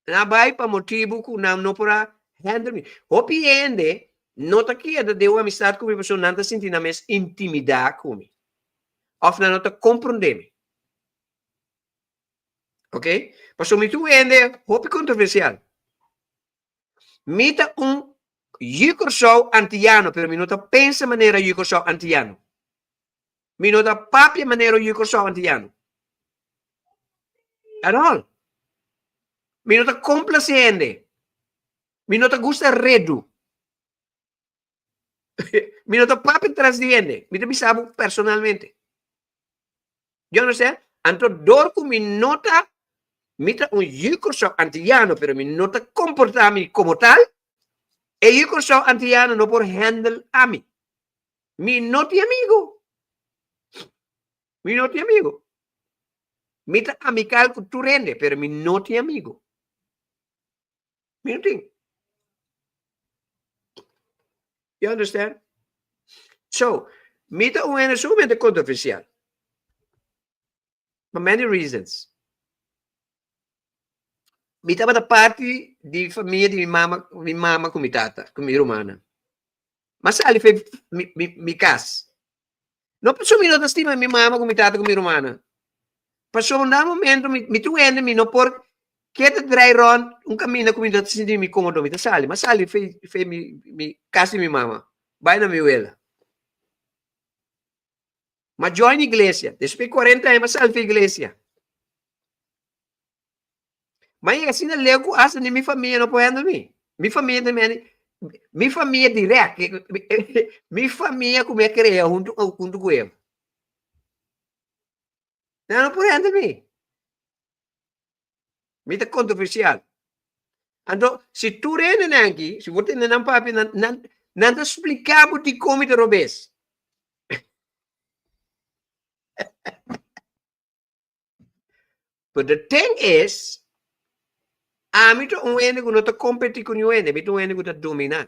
Nan a bai pa motibu ku nan no por a handle mi. Hopi hende no ta keda den un amistat ku mi pasobra nan ta sinti nan mes intimidá ku mi òf nan no ta komprondé mi. Ok? Pasobra mi ta un hende hopi kontroversial. Mi ta un yu Kòrsou antiano, pero mi no ta pensa manera yu Kòrsou antiano. Mi no ta papia manera yu Kòrsou antiano. At all. Mi no ta komplase hende. Mi no ta gusta redu. Mi no ta papia tras di hende. Mi ta bisa bo personalmente. You understand? Anto dor ku mi no ta, mi ta un yu Kòrsou antiano, pero mi no ta komportá mi komo tal, e yu Kòrsou antiano no por handle ami. Mi no tin amigu. Mi no tin amigu. Mi ta amikal ku tur hende, pero mi no tin amigu. Mi no tin. You understand? So, mi ta un hende sumamente kontroversial. For many reasons. Mi tabata parti di famia di mi mama, mi mama ku mi tata, ku mi rumannan. M'a sali fe mi, mi, mi kas. No pasobra mi no ta stima mi mama ku mi tata ku mi rumannan. Pasobra un dado momento mi, mi tur hende mi no por keda drai rond un kaminda ku mi no ta sinti mi komodo. Mi ta sali, m'a sali fe, fe mi, mi kas di mi mama, bai na mi wela. M'a join iglesia. Despues di kuarenta aña m'a sali fe iglesia. M'a yega asina leu ku asta ni mi famia no por handle mi. Mi famia ta meni, mi famia direct, mi famia ku mi a krea huntu huntu ku Eva. Nan no por handle mi. Mi ta kontroversial. Anto, si tur hendenan aki, si bo tende nan papia, nan, nan, nan ta splika bo dikon mi ta robes. But the thing is, ami ta un hende ku no ta kompetí ku niun hende, mi ta un hende ku ta dominá.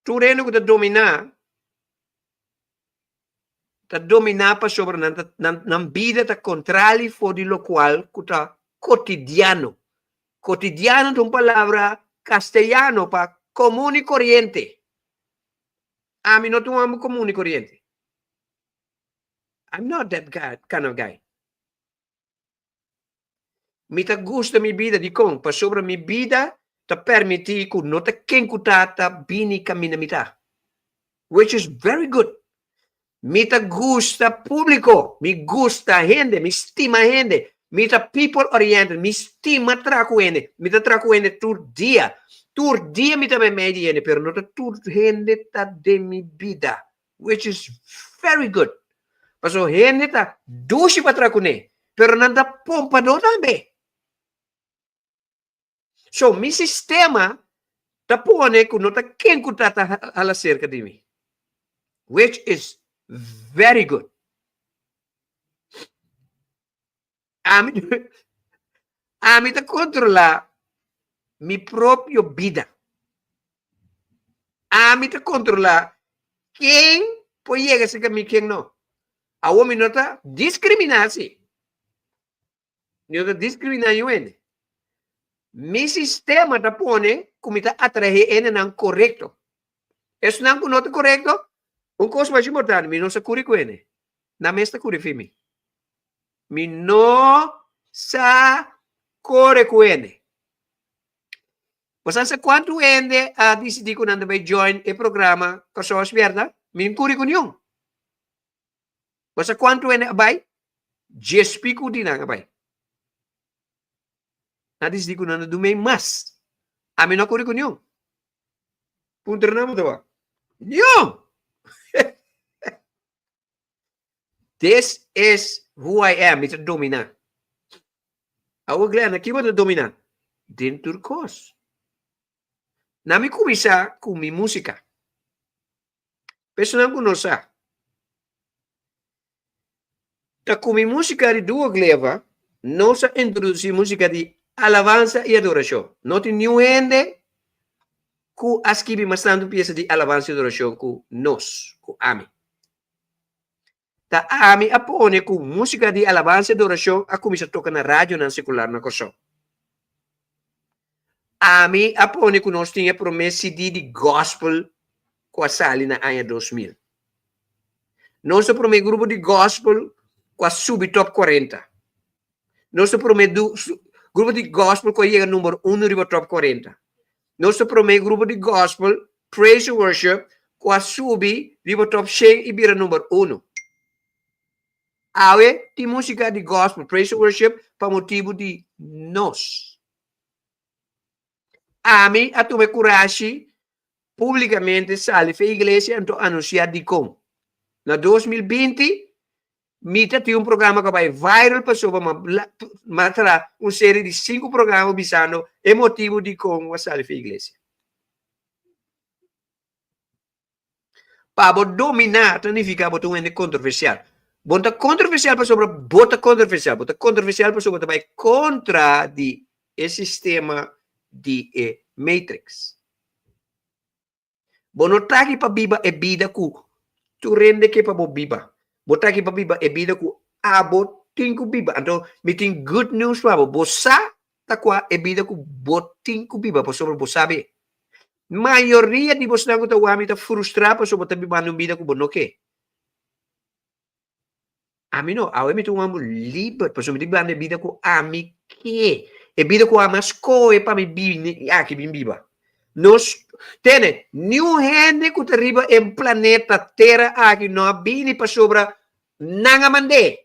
Tur hende ku ta dominá, ta dominá pasobra nan ta, nan, nan bida ta kontrali for di lokual ku ta kotidiano. Kotidiano ta un palabra kasteyano pa komun i koriente. Ami no ta un hòmber komun i koriente. I'm not that guy, kind of guy. Mi ta gusta mi bida, dikon? Pasobra mi bida ta permití ku no ta ken ku ta ta bini kaminda mi ta. Which is very good. Mi ta gusta públiko, mi gusta hende, mi stima hende, mi ta people oriented, mi stima traha ku hende, mi ta traha ku hende tur dia. Tur dia mi ta meimei di hende, pero no ta tur hende ta den mi bida. Which is very good. Paso hende ta dushi pa traha kuné, pero nan ta pompadó tambe. So mi sistema ta pone ku no ta ken ku ta ta hala serka di mi. Which is very good. Ami, ami ta kontrolá mi propio bida. Ami ta kontrolá ken por yega serka mi, ken no. Awor mi no ta diskriminá si. Mi no ta diskriminá niun hende. Mi sistema ta pone ku mi ta atraé hendenan korekto. Esnan ku no ta korekto, un kos mas importante, mi no sa kuri ku hende. Nan mes ta kuri fi mi. Mi no sa kore ku hende. Bo sa sa kuantu hende a disidí ku nan ta bai join e programa Kòrsou Spièrta? Mi no kuri ku niun. Bo sa kuantu hende a bai? Djes piku di nan a bai. Nan a disidí ku nan no dumei mas. Ami no a kuri ku niun. Puntra nan bo ta wak. Niun! This is who I am. Mi ta dominá. Awor Glenn, na ki bo ta dominá? Den tur kos. Na mi kuminsá ku mi músika. Personan ku no sa. Ta ku mi músika di Duo Gleva, nos a introdusí músika di alabansa i adorashon. No tin niun hende ku a skibi mas tantu piesa di alabansa i adorashon ku nos, ku ami. Ta ami a pone ku músika di alabansa i adorashon a kuminsá toka na radionan sekular na Kòrsou. Ami a pone ku nos tin e promé CD di gospel ku a sali na aña 2000. Nos ta promé grupo di gospel ku a subi top 40. Nos ta promé grupo di gospel ku a yega number uno riba top 40. Nos ta promé grupo di gospel, praise and worship, ku a subi riba top 100 i bira number uno. Awe tin músika di gospel, praise and worship pa motibu di nos. Ami a tuma e kurashi públikamente sali fe iglesia anto anunsiá dikon. Na 2020 mi ta tin un programa ku a bai viral pasobra mi a traha un serie di sinku programa bisando e motibu dikon mi a sali fe iglesia. Pa bo dominá ta nifiká bo ta un hende kontroversial. Bo no ta kontroversial pasobra bo ta kontroversial, bo ta kontroversial pasobra bo ta bai kontra di e sistema di e matrix. Bo no ta aki pa biba e bida ku tur hende ke pa bo biba. Bo ta aki pa biba e bida ku abo tin ku biba. Anto mi tin good news pa bo, bo sa ta kua e bida ku bo tin ku biba pasobra bo sabi. Mayoria di bosnan ku ta wak mi ta frustrá pasobra bo ta bibando un bida ku bo no ke. Ami no, awe mi ta un hòmber liber pasobra mi ta bibando e bida ku ami ke, e bida ku ami a skohe pa mi bini aki bin biba. Nos, tene, niun hende ku ta riba e planeta Tera aki no a bini pasobra nan a mand'é.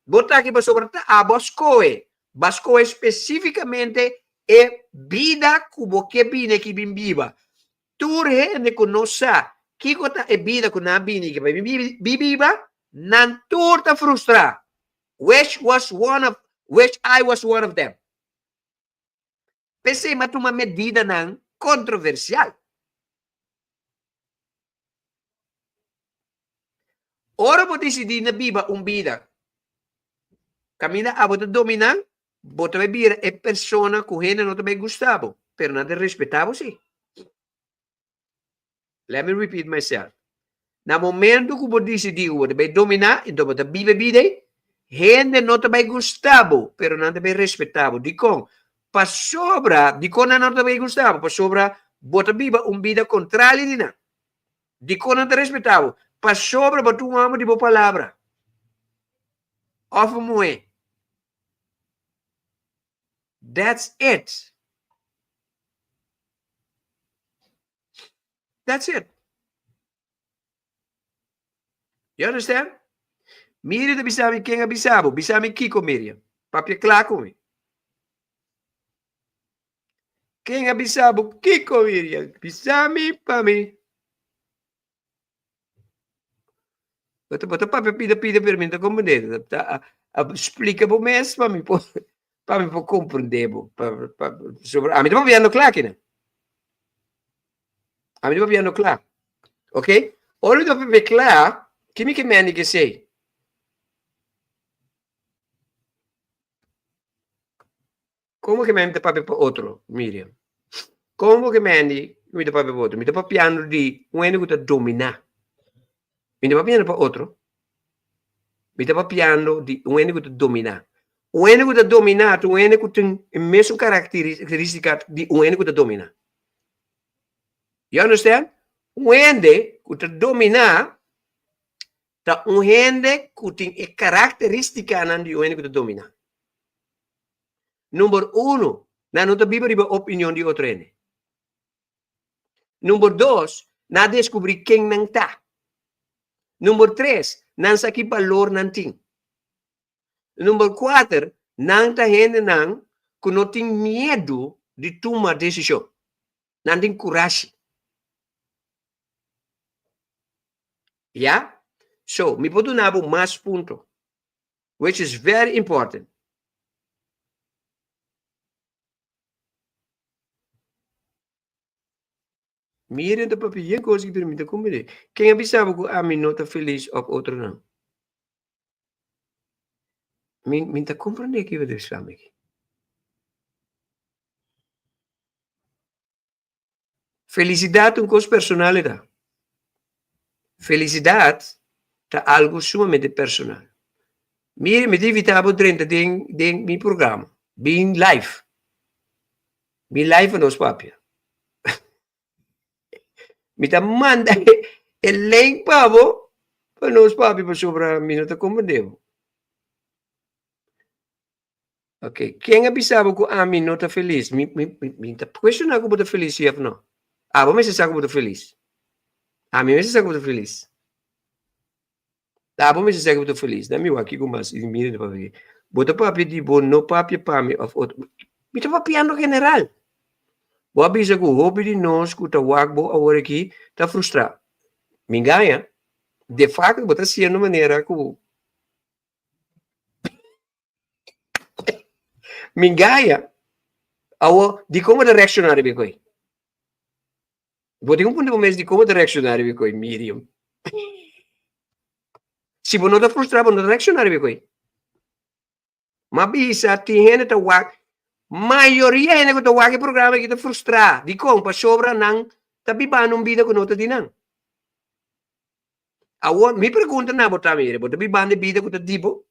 Bo ta aki pasobra ta abo a skohe. Bo a skohe spesífikamente e bida ku bo ke bini aki bin biba. Tur hende ku no sa kiko ta e bida ku nan a bini aki pa bin biba, nan tur ta frustrá, which was one of which I was one of them. P'esei mi a tuma medidanan kontroversial. Ora bo disidí na biba un bida kaminda abo ta dominá, bo ta bai bira e persona ku hende no ta bai gusta bo, pero nan ta respetá bo sí. Let me repeat myself. Na momento ku bo disidí ku bo ta bai dominá, enton bo ta biba e bida ei, hende no ta bai gusta bo, pero nan ta bai respetá bo. Dikon? Pasobra, dikon nan no ta bai gusta bo? Pasobra bo ta biba un bida kontrali di nan. Dikon nan ta respetá bo? Pasobra bo ta un hòmber di bo palabra òf un muhé. That's it. That's it. You understand? Miriam ta bisa mi ken a bisa bo. Bisa mi kiko, Miriam. Papia kla ku mi. Ken a bisa bo kiko, Miriam? Bisa mi pa mi. Bo ta bo ta papia pida pida pero mi no ta komprendé. Ta splika bo mes pa mi por pa mi por komprendé bo. Pa pa pasobra ami ta papiando kla akinan. Ami ta papiando kla. Ok? Ora mi ta papia kla, ki mi ke mende ke esei? Komo ke mi ta papia pa otro, Miriam? Komo ke mi mi ta papia pa otro? Mi ta papiando di un hende ku ta dominá. Mi no ta papiando pa otro. Mi ta papiando di un hende ku ta dominá. Un hende ku ta dominá ta un hende ku tin e mesun karakterístika di un hende ku ta dominá. You understand? Un hende ku ta dominá ta un hende ku tin e karakterístikanan di un hende ku ta dominá. Number uno, nan no ta biba riba opinion di otro hende. Number dos, nan a deskubrí ken nan ta. Number tres, nan sa ki balor nan tin. Number kuater, nan ta hendenan ku no tin miedu di tuma desishon. Nan tin kurashi. Ya? So, mi por duna bo mas punto. Which is very important. Miren ta papia yen kos ki pero mi ta komprende. Ken a bisa bo ku ami no ta felis òf otronan? Mi mi ta komprende kiko ta bisa mi aki. Felisidat un kos personal e ta. Felisidat ta algu sumamente personal. Mire, mi ta invitá bo drenta den den mi programa, bin live. Bin live pa nos papia. Mi ta manda e link pa bo pa nos papia pasobra mi no ta komprendé bo. Ok, ken a bisa bo ku ami no ta felis? Mi, mi, mi, mi ta cuestiona ku bo ta felis si of no. Abo mester sa ku bo ta felis. Ami mester sa ku bo ta felis. Abo mester sa ku bo ta felis. Na mi wak kiko mas i mira ta papia. Bo ta papia di bo no papia pa mi of otro. Mi ta papiando general. Bo a bisa ku hopi di nos ku ta wak bo awor aki ta frustrá. Mi gaña. De facto bo ta haciendo manera ku Mi gaya. Awo, di kon bo ta reakshoná riba e koi? Bo tin un punto bo mes di kon bo ta reakshoná riba e koi, Miriam? Si bo no ta frustrá, bo no ta reakshoná riba e koi. M'a bisa, tin hende ta wak, mayoria hende ku ta wak e programa aki ta frustrá. Dikon? Pasobra nan ta bibando un bida ku no ta di nan. Awor, mi pregunta na bo ta, mire, bo ta bibando e bida ku ta di bo?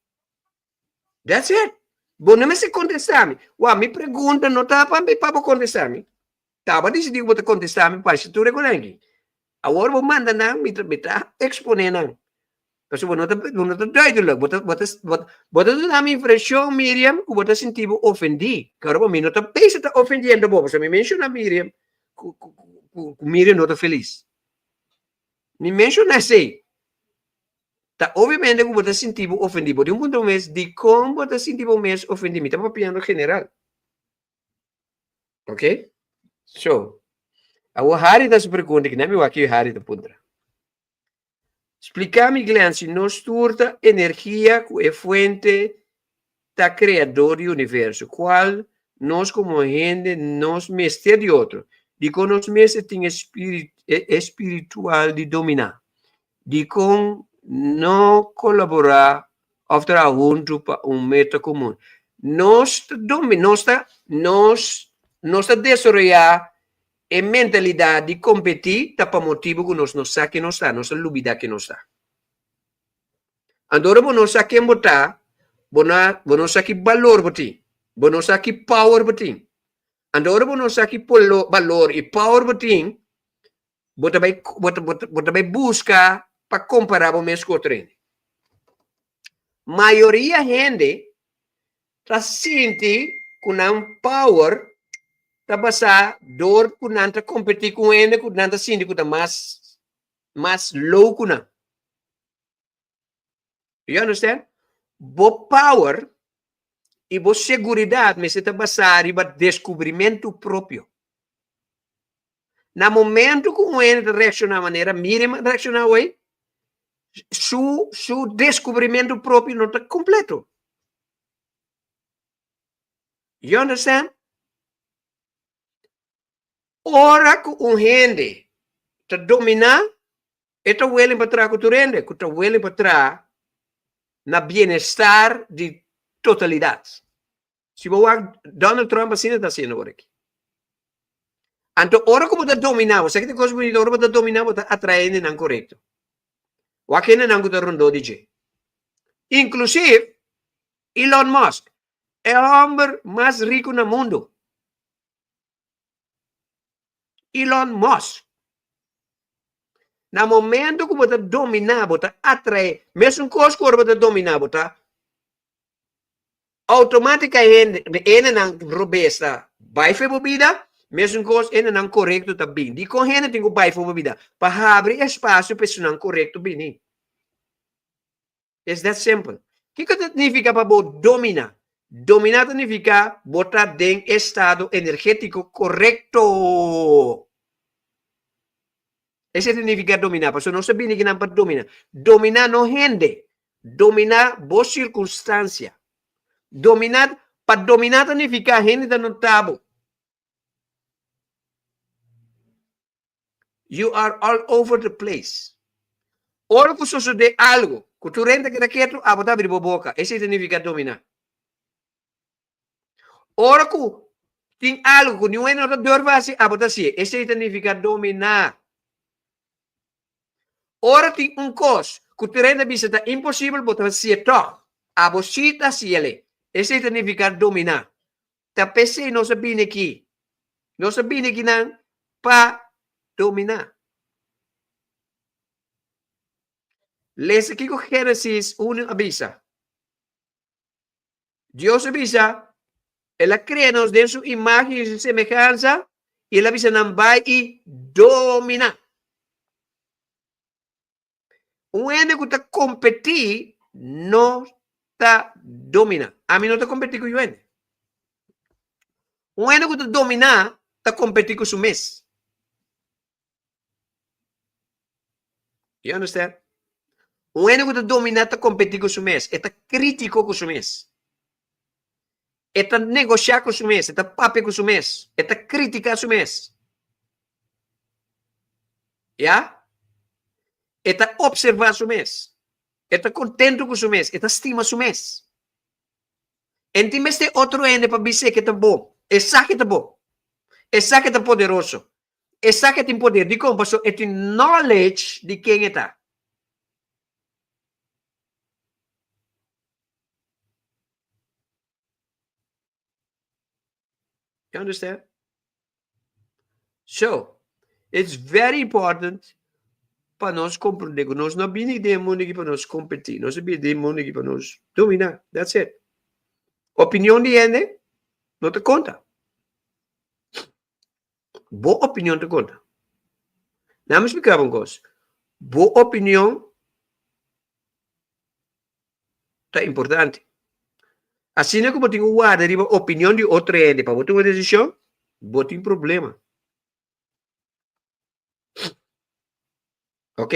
That's it. Bo no mester kontestá mi. Wak, mi pregunta no ta pa mi pa bo kontestá mi. Ta bo a disidí ku bo ta kontestá mi pa tur e konan aki. Awor bo manda nan, mi ta mi ta eksponé nan. Pasobra bo no ta bo no ta duidelijk. Bo ta bo ta bo ta duna mi impreshon, Miriam, ku bo ta sinti bo ofendí. Karo bo mi no ta pensa ta ofendiendo bo, pasobra mi menshoná Miriam ku ku ku Miriam no ta felis. Mi menshoná esei. Ta obviamente ku bo ta sinti bo ofendí. Bo tin un puntra bo mes, dikon bo ta sinti bo mes ofendí? Mi ta papiando general. Ok? So, awor Harry ta su pregunta, ki nan mi wak ki Harry ta puntra. Splika mi Glenn si nos tur ta energia ku e fuente ta kreador di universo, kual nos komo hende nos mester di otro. Dikon nos mester tin e e spiritual di dominá? Dikon no kolaborá òf traha huntu pa un meta komun? Nos ta domi nos ta nos nos ta desaroyá e mentalidat di kompetí ta pa motibu ku nos no sa ken nos ta, nos ta lubidá ken nos ta. Anto ora bo no sa ken bo ta, bo no bo no sa ki balor bo tin, bo no sa ki power bo tin. Anto ora bo no sa ki polo balor i power bo tin, bo ta bai bo ta bo ta bai buska pa kompará bo mes ku otro hende. Mayoria hende ta sinti ku nan power ta basá dor ku nan ta kompetí ku un hende ku nan ta sinti ku ta mas mas low ku nan. You understand? Bo power i bo seguridad mester ta basá riba descubrimentu propio. Na momento ku un hende ta reakshoná manera Miriam a reakshoná awey, Su su deskubrimentu propio no ta kompleto. You understand? Ora ku un hende ta dominá, e ta willing pa traha ku tur hende, ku ta willing pa traha na bienestar di totalidat. Si bo wak Donald Trump asina ta hasiendo awor aki. Anto ora ku bo ta dominá, bo sa ki ta kos bunita, ora bo ta dominá bo ta atraé hendenan korekto. Wak hendenan ku ta rondó di dje. Inklusive Elon Musk, e hòmber mas riku na mundu. Elon Musk. Na momento ku bo ta dominá, bo ta atraé, mesun kos ku ora bo ta dominá, bo ta Automatica hende hendenan robes ta bai for bo bida, mesun cos hendenan corecto ta bin. Dicon hende tin cu bai for bo bida? Pa habri espacio pa esunnan corecto bini. It's that simple. Kico ta nifica pa bo domina? Domina ta nifica bo ta den estado energetico corecto. Esei ta nifica domina, pasobra nos ta bini kinan pa domina. Domina no hende, Dominá bo sirkunstansia. Dominá, pa dominá ta nifiká hende ta notá bo. You are all over the place. Ora ku sosodé algu ku tur hende ta keda ketu, abo ta abri bo boka. Esei ta nifiká dominá. Ora ku tin algu ku niun hende no ta durf hasi, abo ta hasié. Esei ta nifiká dominá. Ora tin un kos ku tur hende bisa ta imposibel, bo ta hasié tòg. Abo sí ta hasiel. Esei ta nifiká dominá. Ta p'esei nos a bini aki. Nos a bini akinan pa dominá. Lesa kiko Génesis unu a bisa. Dios a bisa, El a krea nos den su imágen i su semehansa, i el a bisa nan bai i dominá. Un hende ku ta kompetí no ta dominá. Ami no ta kompetí ku yu hende. Un hende ku ta dominá ta kompetí ku su mes. You understand? Un hende ku ta dominá ta kompetí ku su mes. E ta krítiko ku su mes. E ta negoshá ku su mes. E ta papia ku su mes. E ta kritiká su mes. Ya? E ta opservá su mes. E ta kontentu ku su mes. E ta stima su mes. E no tin mester otro hende pa bis'é ke ta bon. E sa ke ta bon. E sa ke ta poderoso. E sa ke tin poder. Dikon? Pasobra e tin knowledge di ken e ta. You understand? So, it's very important pa nos comprende ku nos no bini den e mundu aki pa nos competi. Nos a bini den e mundu aki pa nos domina. That's it. Opinion di hende no ta konta. Bo opinion ta konta. Laat me splika bo un kos. Bo opinion ta importante. Asina ku bo tin ku warda riba opinion di otro hende pa bo tuma desishon, bo tin problema. Ok?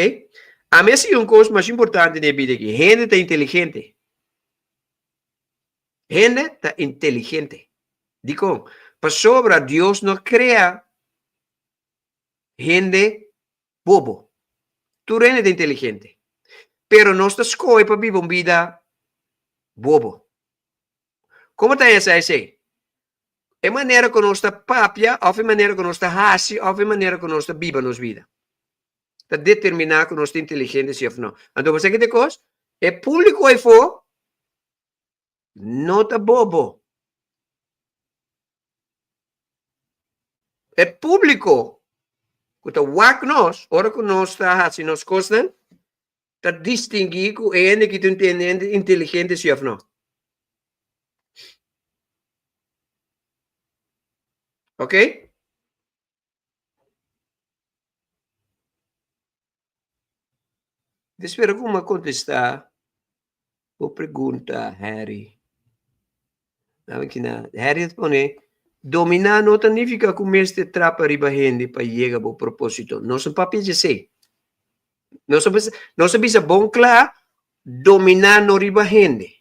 Ami a siña un kos mas importante den e bida aki. Hende ta inteligente. Hende ta inteligente. Dikon? Pasobra Dios no krea hende bobo. Tur hende ta inteligente. Pero nos ta skohe pa biba un bida bobo. Komo ta hesa esei? E manera ku nos ta papia òf e manera ku nos ta hasi òf e manera ku nos ta biba nos bida ta determiná ku nos ta inteligente si òf no. Anto bo sa ki ta e kos? E públiko afó no ta bobo. E públiko ku ta wak nos ora ku nos ta hasi nos kosnan ta distinguí ku e hende ki ta un hende inteligente si òf no. Ok? Mi spera ku mi a kontestá bo pregunta, Harry. Dame kina. Harry a pone, Dominá no ta nifiká ku mester trapa riba hende pa yega bo propósito. Nos no papia dje esei. Nos a bisa, nos a bisa bon kla, dominá no riba hende.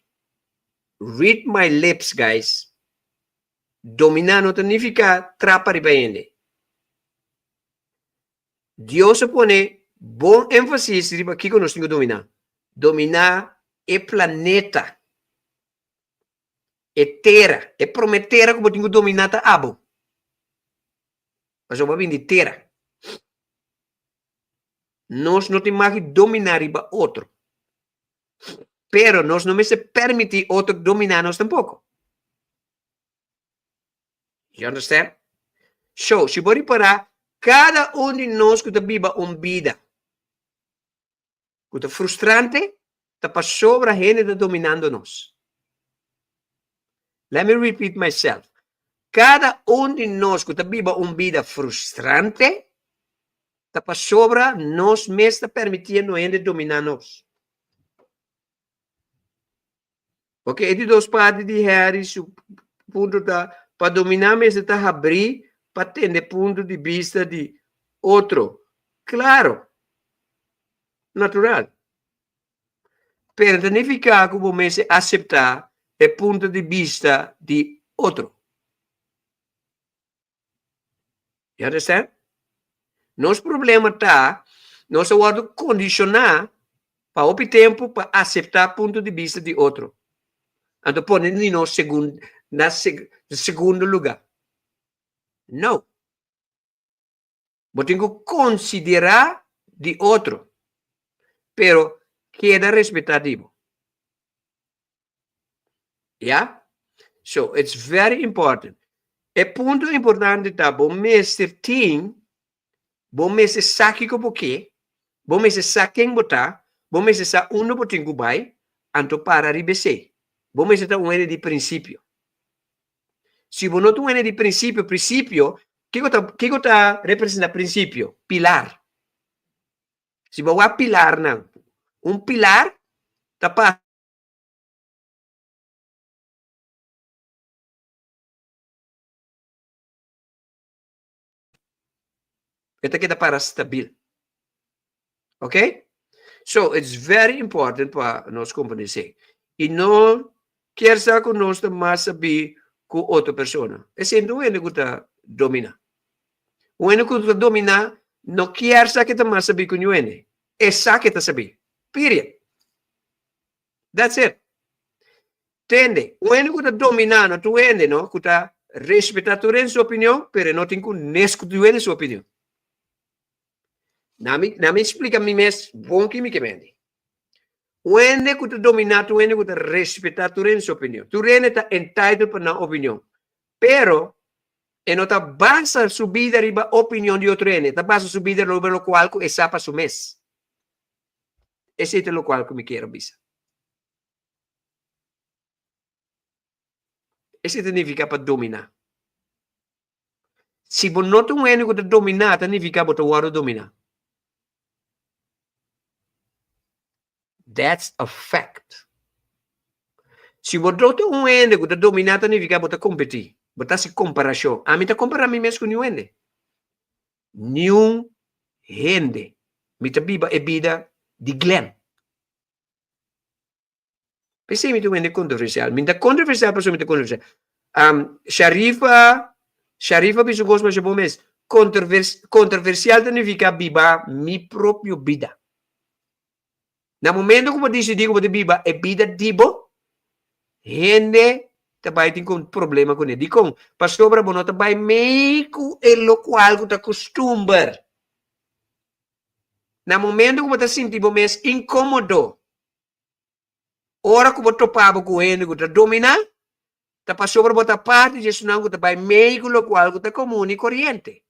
Read my lips, guys. Dominá no ta nifiká trapa riba hende. Dios a pone bon énfasis riba kiko nos tin ku dominá. Dominá e planeta, e tera. E promé tera ku bo tin ku dominá ta abo. Pasobra bo a bini di tera. Nos no tin mag di dominá riba otro. Pero nos no mester permití otro dominá nos tampoko. You understand? So, si bo ripará, kada un di nos ku ta biba un bida ku ta frustrante, ta pasobra hende ta dominando nos. Let me repeat myself. Kada un di nos ku ta biba un bida frustrante, ta pasobra nos mes ta permitiendo hende dominá nos. Ok, e di dos parti di Harry su punto ta, pa dominá mester ta habrí pa tende punto di bista di otro. Claro, natural. Pero ta nifiká ku bo mester aseptá e punto di bista di otro. You understand? Nos problema ta, nos a wòrdu kondishoná pa hopi tempu pa aseptá punto di bista di otro. Anto pone di nos segun, na segundo lugá. No. Bo tin ku konsiderá di otro, pero keda respetá di bo. Ya? So, it's very important. E punto importante ta bo mester tin, bo mester sa kiko bo ke, bo mester sa ken bo ta, bo mester sa unda bo tin ku bai, anto para riba esei. Bo mester ta un hende di prinsipio. Si bo no ta un hende di prinsipio, prinsipio, kiko ta, kiko ta representa prinsipio? Pilar. Si bo wak pilarnan, un pilar ta pasa. E ta keda para stabil. Ok? So, it's very important pa nos comprende esei. I no kier sa ku nos ta mas sabí ku otro persona. Esei no un hende ku ta dominá. Un hende ku ta dominá no kier sa ke ta mas sabí ku niun hende. E sa ke ta sabí. Period. That's it. Tende, un hende ku ta dominá no ta un hende no ku ta respetá tur hende su opinion, pero e no tin ku nes ku tur hende su opinion. Na mi, na mi splika mi mes bon ki mi ke mende. Un hende ku ta dominá ta un hende ku ta respetá tur hende su opinion. Tur hende ta entitled pa nan opinion. Pero e no ta basa su bida riba opinion di otro hende, e ta basa su bida riba lokual ku e sa pa su mes. Esei ta lokual ku mi kier a bisa. Esei ta nifiká pa dominá. Si bo no ta un hende ku ta dominá, ta nifiká bo ta wòrdu dominá. That's a fact. Si bo no ta un hende ku ta dominá, ta nifiká bo ta kompetí. Bo ta hasi komparashon. Ami ta kompará mi mes ku niun hende. Niun hende. Mi ta biba e bida di Glenn. P'esei mi ta un hende kontroversial. Mi ta kontroversial pasobra mi ta kontroversial. Um, Sharifa, Sharifa bisa un kos masha bon mes. Kontrovers, kontroversial ta nifiká biba mi propio bida. Na momento ku bo disidí ku bo ta biba e bida di bo, hende ta bai tin ku problema kuné. Dikon? Pasobra bo no ta bai mei ku e lokual ku ta kustumber. Na momento ku bo ta sinti bo mes inkomodo, ora ku bo topa bo ku hende ku ta dominá, ta pasobra bo ta parti di esunnan ku ta bai mei ku lokual ku ta komun i koriente.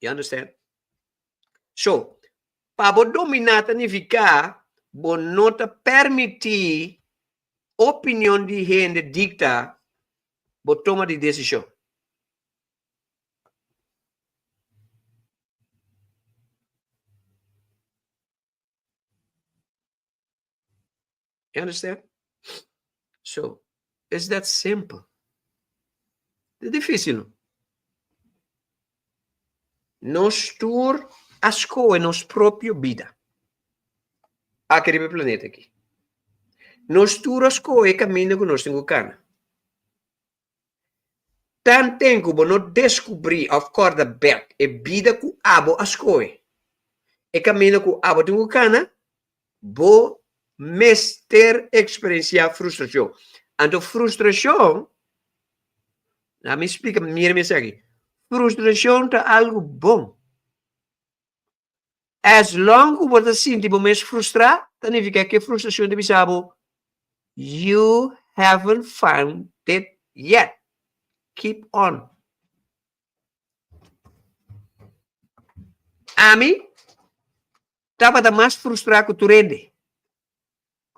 You understand? So, pa bo dominá ta nifiká bo no ta permití opinion di hende dikta bo toma di desishon. You understand? So, it's that simple. Ta difícil, no? Nos tur a skohe nos propio bida aki riba e planeta aki. Nos tur a skohe e kaminda ku nos tin ku kana. Tanten ku bo no deskubrí òf kòrda bèk e bida ku abo a skohe, e kaminda ku abo tin ku kana, bo mester eksperensiá frustrashon. Anto frustrashon, laat mi splika, mira mi esaki, frustrashon ta algu bon. As long ku bo ta sinti bo mes frustrá, ta nifiká ku e frustrashon ta bisa bo, You haven't found it yet. Keep on. Ami tabata mas frustrá ku tur hende,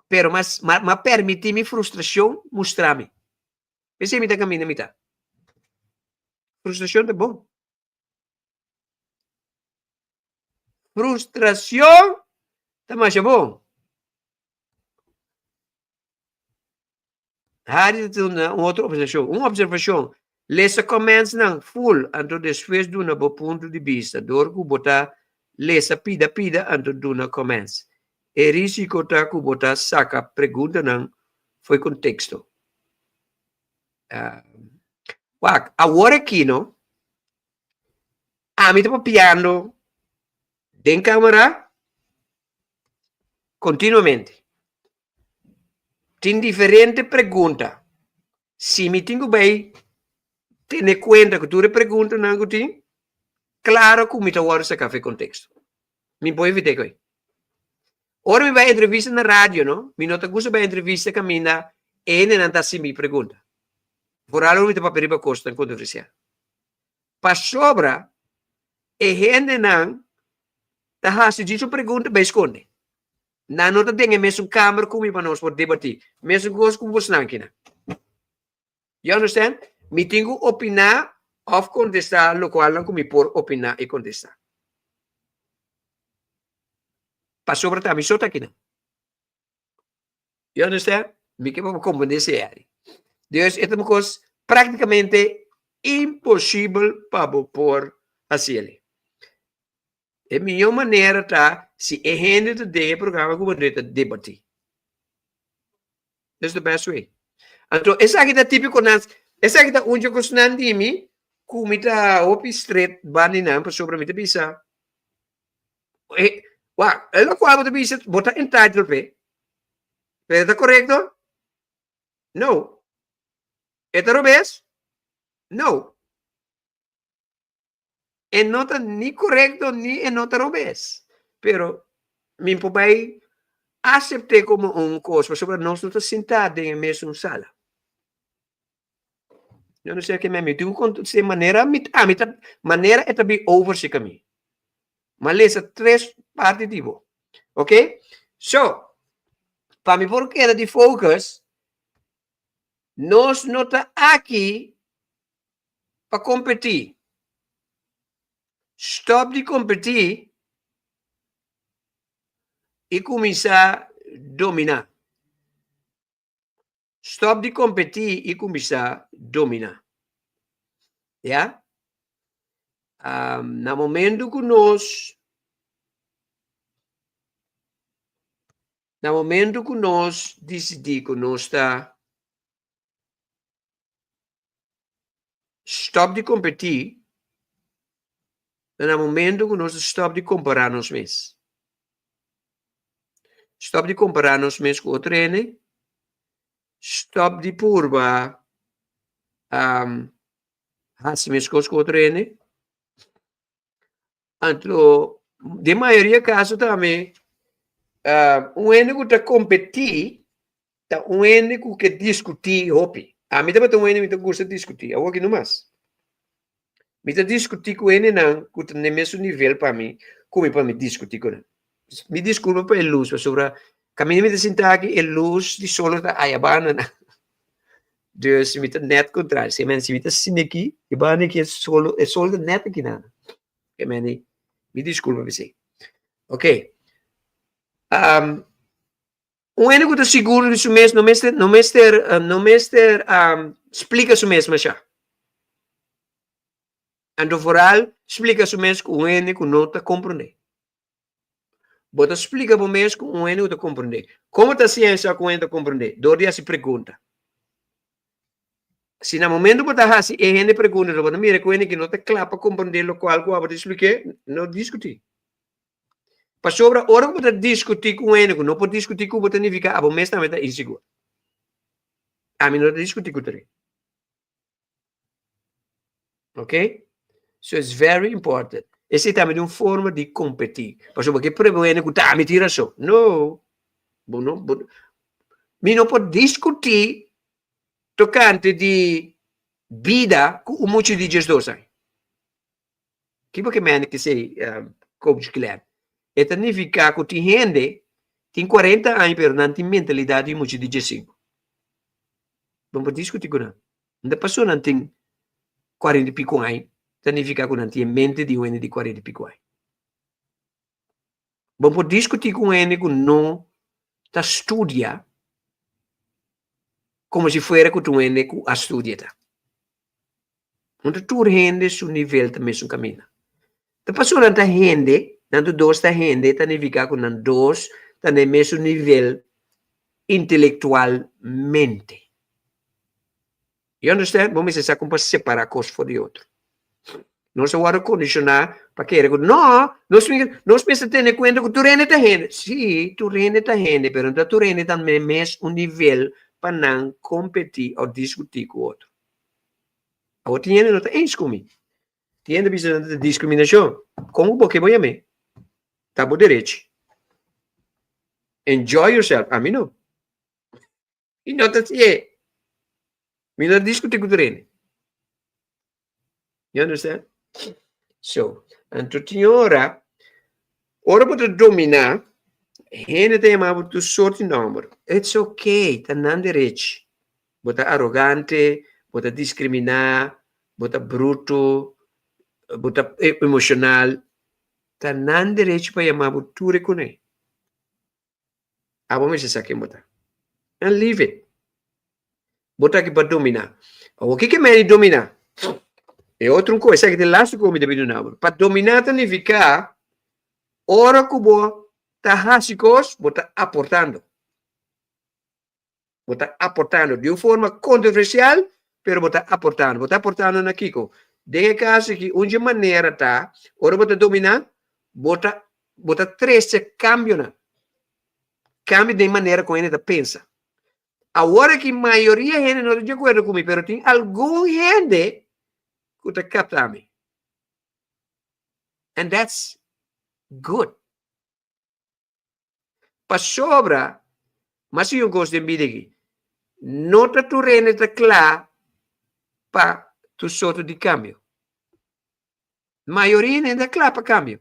pero mas m'a permití mi frustrashon mustra mi. P'esei mi ta kaminda mi ta. Frustrashon ta bon. Frustracion ta masha bon. Harry ta duna un otro observacion. Un observacion, lesa commentsnan full anto despues duna bo punto di bista. Dor cu bo ta lesa pida pida anto duna comments. E risico ta cu bo ta saca preguntanan fo'i contexto. Wak, awor aki no, ami ta papiando den camera continuamente. Tin diferente pregunta. Si mi tin cu bay tene cuenta cu tur e preguntanan cu tin, claro cu mi ta worde saca for e contexto. Mi por evita e. Ora mi bai entrevista na radio, no, mi no ta gusta bai entrevista caminda e hendenan ta haci mi pregunta. Vooral ora mi ta papia riba cosnan controversial. Pasobra e hendenan ta haci djis un pregunta bai sconde. Nan no ta den e mesun kamer cu mi pa nos por debati. Mesun cos cu bosnan kinan. You understand? Mi tin ku opiná òf kontestá lokualnan ku mi por opiná i kontestá. Pasobra ta mi so ta akinan. You understand? Mi ke pa bo komprendé esei ari. Dus e ta un kos práktikamente imposibel pa bo por hasi el'e. E mihó manera ta si e hende ta den e programa ku bo ta debatí. That's the best way. Anto esaki ta típiko nan, esaki ta un dje kosnan di mi ku mi ta hopi stret banda di nan pasobra mi ta bisa, e, wak, e lokual bo ta bisa bo ta entitled p'e, pero e ta korekto? No. E ta robes? No. E no ta ni korekto ni e no ta robes. Pero mi por bai asept'é komo un kos pasobra nos no ta sintá den e mesun sala. Yo no sé ke mi tin ku se manera mi ami ta manera e ta bin over si kami. M'a lesa tres parti di bo. Ok? So, pa mi por keda di focus, nos no ta aki pa kompetí. Stòp di kompetí i kuminsá dominá. Stòp di kompetí i kuminsá dominá. Ya? Na momentu ku nos na momentu ku nos disidí ku nos ta Stop di kompetí ta na momento ku nos ta stop di kompará nos mes. Stop di kompará nos mes ku otro hende, stop di purba hasi meskos ku otro hende. Anto den mayoria kaso tambe un hende ku ta kompetí ta un hende ku ke diskutí hopi. Ami tabata un hende mi ta gusta diskutí, awor aki no mas. Mi ta diskutí ku hendenan ku ta na e mesun nivel pa mi ku mi pa mi diskutí ku nan. Mi diskulpa pa e lus pasobra kaminda mi ta sinta aki e lus di solo ta aya banda nan. Dus mi ta net kontrario. Si men si mi ta sinti aki, e banda aki e solo, e sol ta net aki nan. Ke men di, mi diskulpa p'esei. Ok. Um, un hende ku ta sigur di su mes no mester, no mester, no mester um, splika su mes masha. Anto vooral splika su mes ku un hende ku no ta komprondé. Bo ta splika bo mes ku un hende ku ta komprondé. Komo ta siña esaki ku un hende ta komprondé? Dor di hasi pregunta. Si na momento bo ta hasi e hende pregunta, bo ta mira ku hende ki no ta kla pa komprondé lokual ku abo ta splik'é, no diskutí. Pasobra ora ku bo ta diskutí ku un hende ku no por diskutí ku bo ta nifiká abo mes tambe ta insigur. Ami no ta diskutí ku tur. Ok? So it's very important. Esei tambe ta un forma di kompetí. Pasobra bo ke prueba un hende ku ta ami tin rason. No. Bo no, bo, mi no por diskutí tokante di bida ku un mucha di diesdos aña. Ki bo ke mende ke esei, Coach Glenn? E ta nifiká ku tin hende tin kuarenta aña pero nan tin mentalidat di un mucha di diesinku. Bo no por diskutí ku nan. Unda paso nan tin kuarenta i piku aña, ta nifiká ku nan tin e mente di un hende di kuarenta i piku aña. Bo por diskutí ku un hende ku no ta studia komo si fuera ku ta un hende ku a studia ta. No ta tur hende su nivel ta mesun kaminda. Ta paso nan ta hende, nan tur dos ta hende, ta nifiká ku nan dos ta na e mesun nivel intelektualmente. You understand? Bo mester sa kon pa separá kos for di otro. Nos a wòrdu kondishoná pa kere ku no, nos nos mester tene kuenta ku tur hende ta hende. Sí, tur hende ta hende, pero no ta tur hende ta na e mes un nivel pa nan kompetí òf diskutí ku otro. Awor tin hende no ta eens ku mi. Tin hende bisa nan ta diskriminashon. Kon ku bo ke bo yam'é? Ta bo derechi. Enjoy yourself. Ami no. Mi no ta hasié. Mi no ta diskutí ku tur hende. You understand? So, anto tin ora, ora bo ta dominá, hende ta yama bo tur sort di nòmber. It's okay, ta nan derechi. Bo ta arogante, bo ta diskriminá, bo ta bruto, bo ta emoshonal. Ta nan derechi pa yama bo tur e kuné. Abo mester sa ken bo ta. And leave it. Bo ta aki pa dominá. Awor kiko mei di dominá? E otro un kos, esaki ta e lastu kos mi ta bin duna bo. Pa dominá ta nifiká ora ku bo ta hasi kos, bo ta aportando. Bo ta aportando di un forma kontroversial, pero bo ta aportando. Bo ta aportando na kiko? Den e kaso aki, un dje manera ta, ora bo ta dominá, bo ta bo ta trese kambionan. Kambio den manera kon hende ta pensa. Awor aki mayoria hende no ta di akuerdo ku mi, pero tin algun hende ku ta kapta mi. And that's good. Pasobra, mas siña un kos den bida aki, no ta tur hende ta kla pa tur sorto di kambio. Mayoria hende ta kla pa kambio.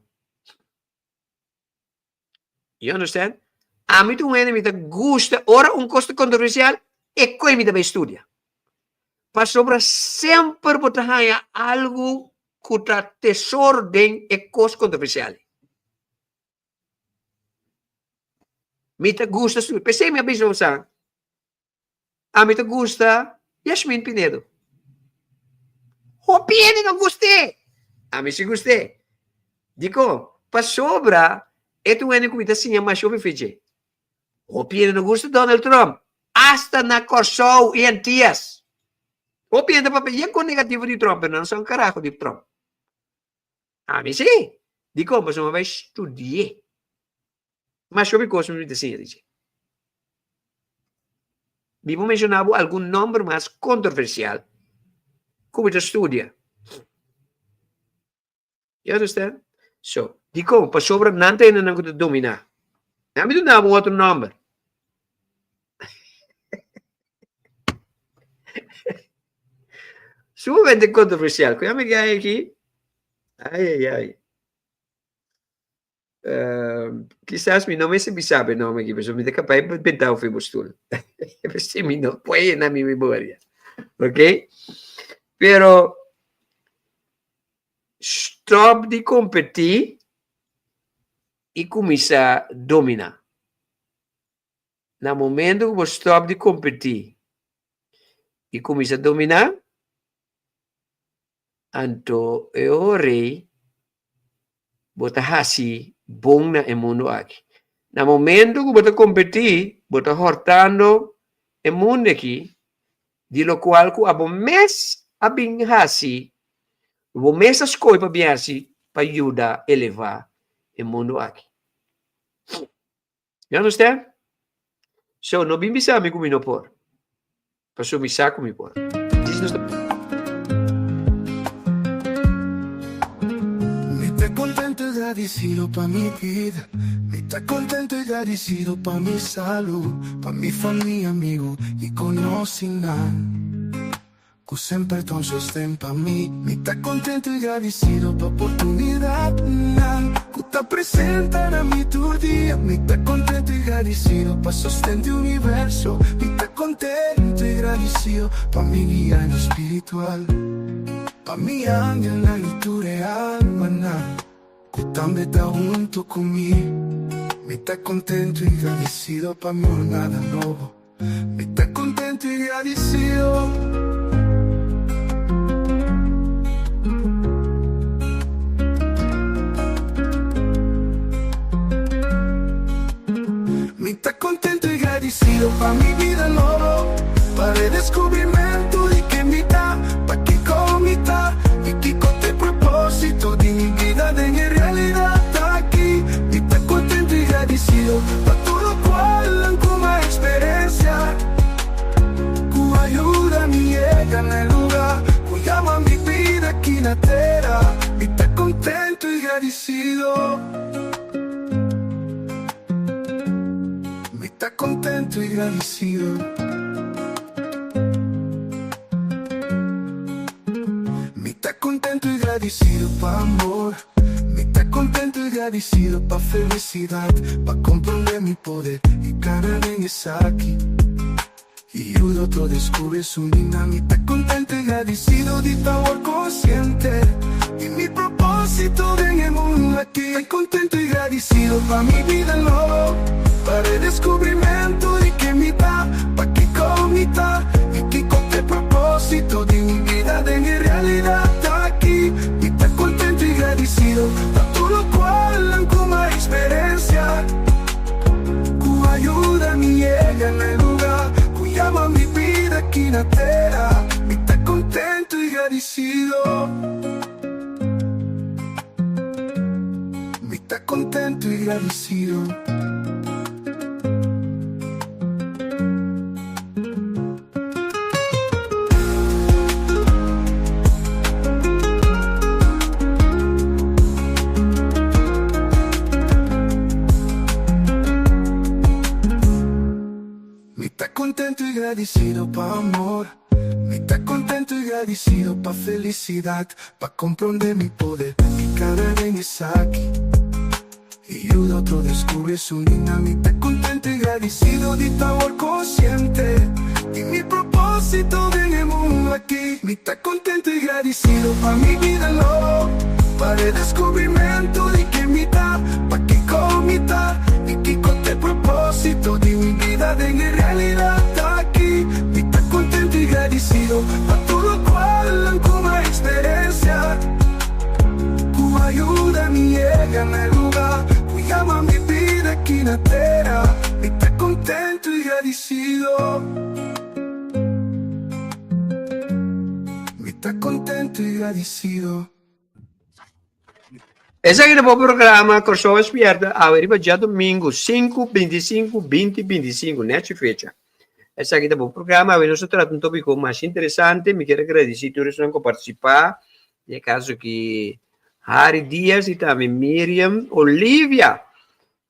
You understand? Ami ta un hende mi ta gusta, ora un kos ta kontroversial, e koe mi ta bai studia. Pasobra semper bo ta haña algu ku ta tesoro den e kos kontroversial. Mi ta gusta su. P'esei mi a bisa bo sa. Ami ta gusta Yasmin Pinedo. Hopi hende no gust'é. Ami si gust'é. Dikon? Pasobra e ta un hende ku mi ta siña masha hopi fe dje. Hopi hende no gusta Donald Trump. Asta na Kòrsou i Antias. Hopi hende ta papia yen kon negativo di Trump, pero nan no sa un karaho di Trump. Ami si. Dikon? Pasobra mi a bai studi'é. Mas hopi kos mi ta siña di dje. Mi por menshoná bo algun nòmber mas kontroversial ku mi ta studia. You understand? So, dikon? Pasobra nan ta hendenan ku ta dominá. Ami duna bo un otro nòmber. Sumamente kontroversial. Ku mi gaya aki? Ai, ai, ai. Uh, kisas mi no mester bisa be nome aki, pasobra mi ta kapaz di benta ofi bo stoel. P'esei mi no por yena mi memoria. Ok? Pero stop di kompetí i kuminsá dominá. Na momento ku bo stop di kompetí i kuminsá dominá, Anto e ora ei bo ta hasi bon na e mundu aki. Na momento ku bo ta kompetí, bo ta hòrtando e mundu aki di lokual ku abo mes a bin hasi, bo mes a skohe pa bin hasi pa yuda elevá e mundu aki. You understand? So, no bin bisa mi ku mi no por. Pasobra mi sa ku mi por. Mi ta contento y gradicido pa mi bida Mi ta contento y gradicido pa mi salud Pa mi familia, amigo y conocinan Cu semper ta un sosten pa mi Mi ta contento y gradicido pa oportunidadnan Cu ta presenta na mi tur dia Mi ta contento y gradicido pa sosten di universo Mi ta contento y gradicido pa mi guianan spiritual Pa mi angelnan y tur e almanan Cu tambe ta hunto cu mi Mi ta contento y gradicido pa mi jornada nobo Mi ta contento y gradicido. Mi ta contento y gradicido pa mi bida nobo, pa redescubrimento di ken mi ta, pa kico mi ta y kico ta e proposito di mi bida den e realidad aki. Mi ta contento y gradicido pa tur locual nan cu m'a experiencia, cu a yuda mi yega na e lugar cu yama mi bida aki na tera. Mi ta contento y gradicido. Mi ta contento y gradicido. Mi ta contento y gradicido pa amor. Mi ta contento y gradicido pa felicidad, pa comprende mi poder y cana den esaki. Y yuda otro descubri su nina. Mi ta contento y gradicido di ta awor consciente di mi proposito den e mundo aki. Ta contento y gradicido pa mi bida nobo, pa redescubrimento di ken mi ta, pa kico mi ta y kico ta e proposito di mi bida den e realidad aki. Mi ta contento y gradicido pa tur locual nan cu m'a experiencia. Ku a yuda mi yega na e luga ku yama mi bida aki na tera. Mi ta kontentu i gradisido. Mi ta kontentu i gradisido. Mi ta contento y gradicido pa amor Mi ta contento y gradicido pa felicidad Pa comprende mi poder y cada den esaki Y yuda otro descubri su nina Mi ta contento y gradicido di ta awor consciente Di mi proposito den e mundo aki Mi ta contento y gradicido pa mi bida nobo Pa redescubrimento di ken mi ta Pa kico mi ta y kico ta e proposito di mi bida den e realidad aki Mi ta contento y gradicido pa tur locual nan cu m'a experiencia Ku a yuda mi yega na e luga ku yama mi bida aki na tera. Mi ta kontentu i gradisido. Mi ta kontentu i gradisido. Esaki ta bo programa Kòrsou Despierta awe riba djadumingu sinku 25 20 25 nèchi fecha. Esaki ta bo programa awe nos ta trata un topiko mas interesante mi kier a gradisí tur esnan ku a partisipá Den e kaso ki Harry Diaz i tambe Miriam Olivia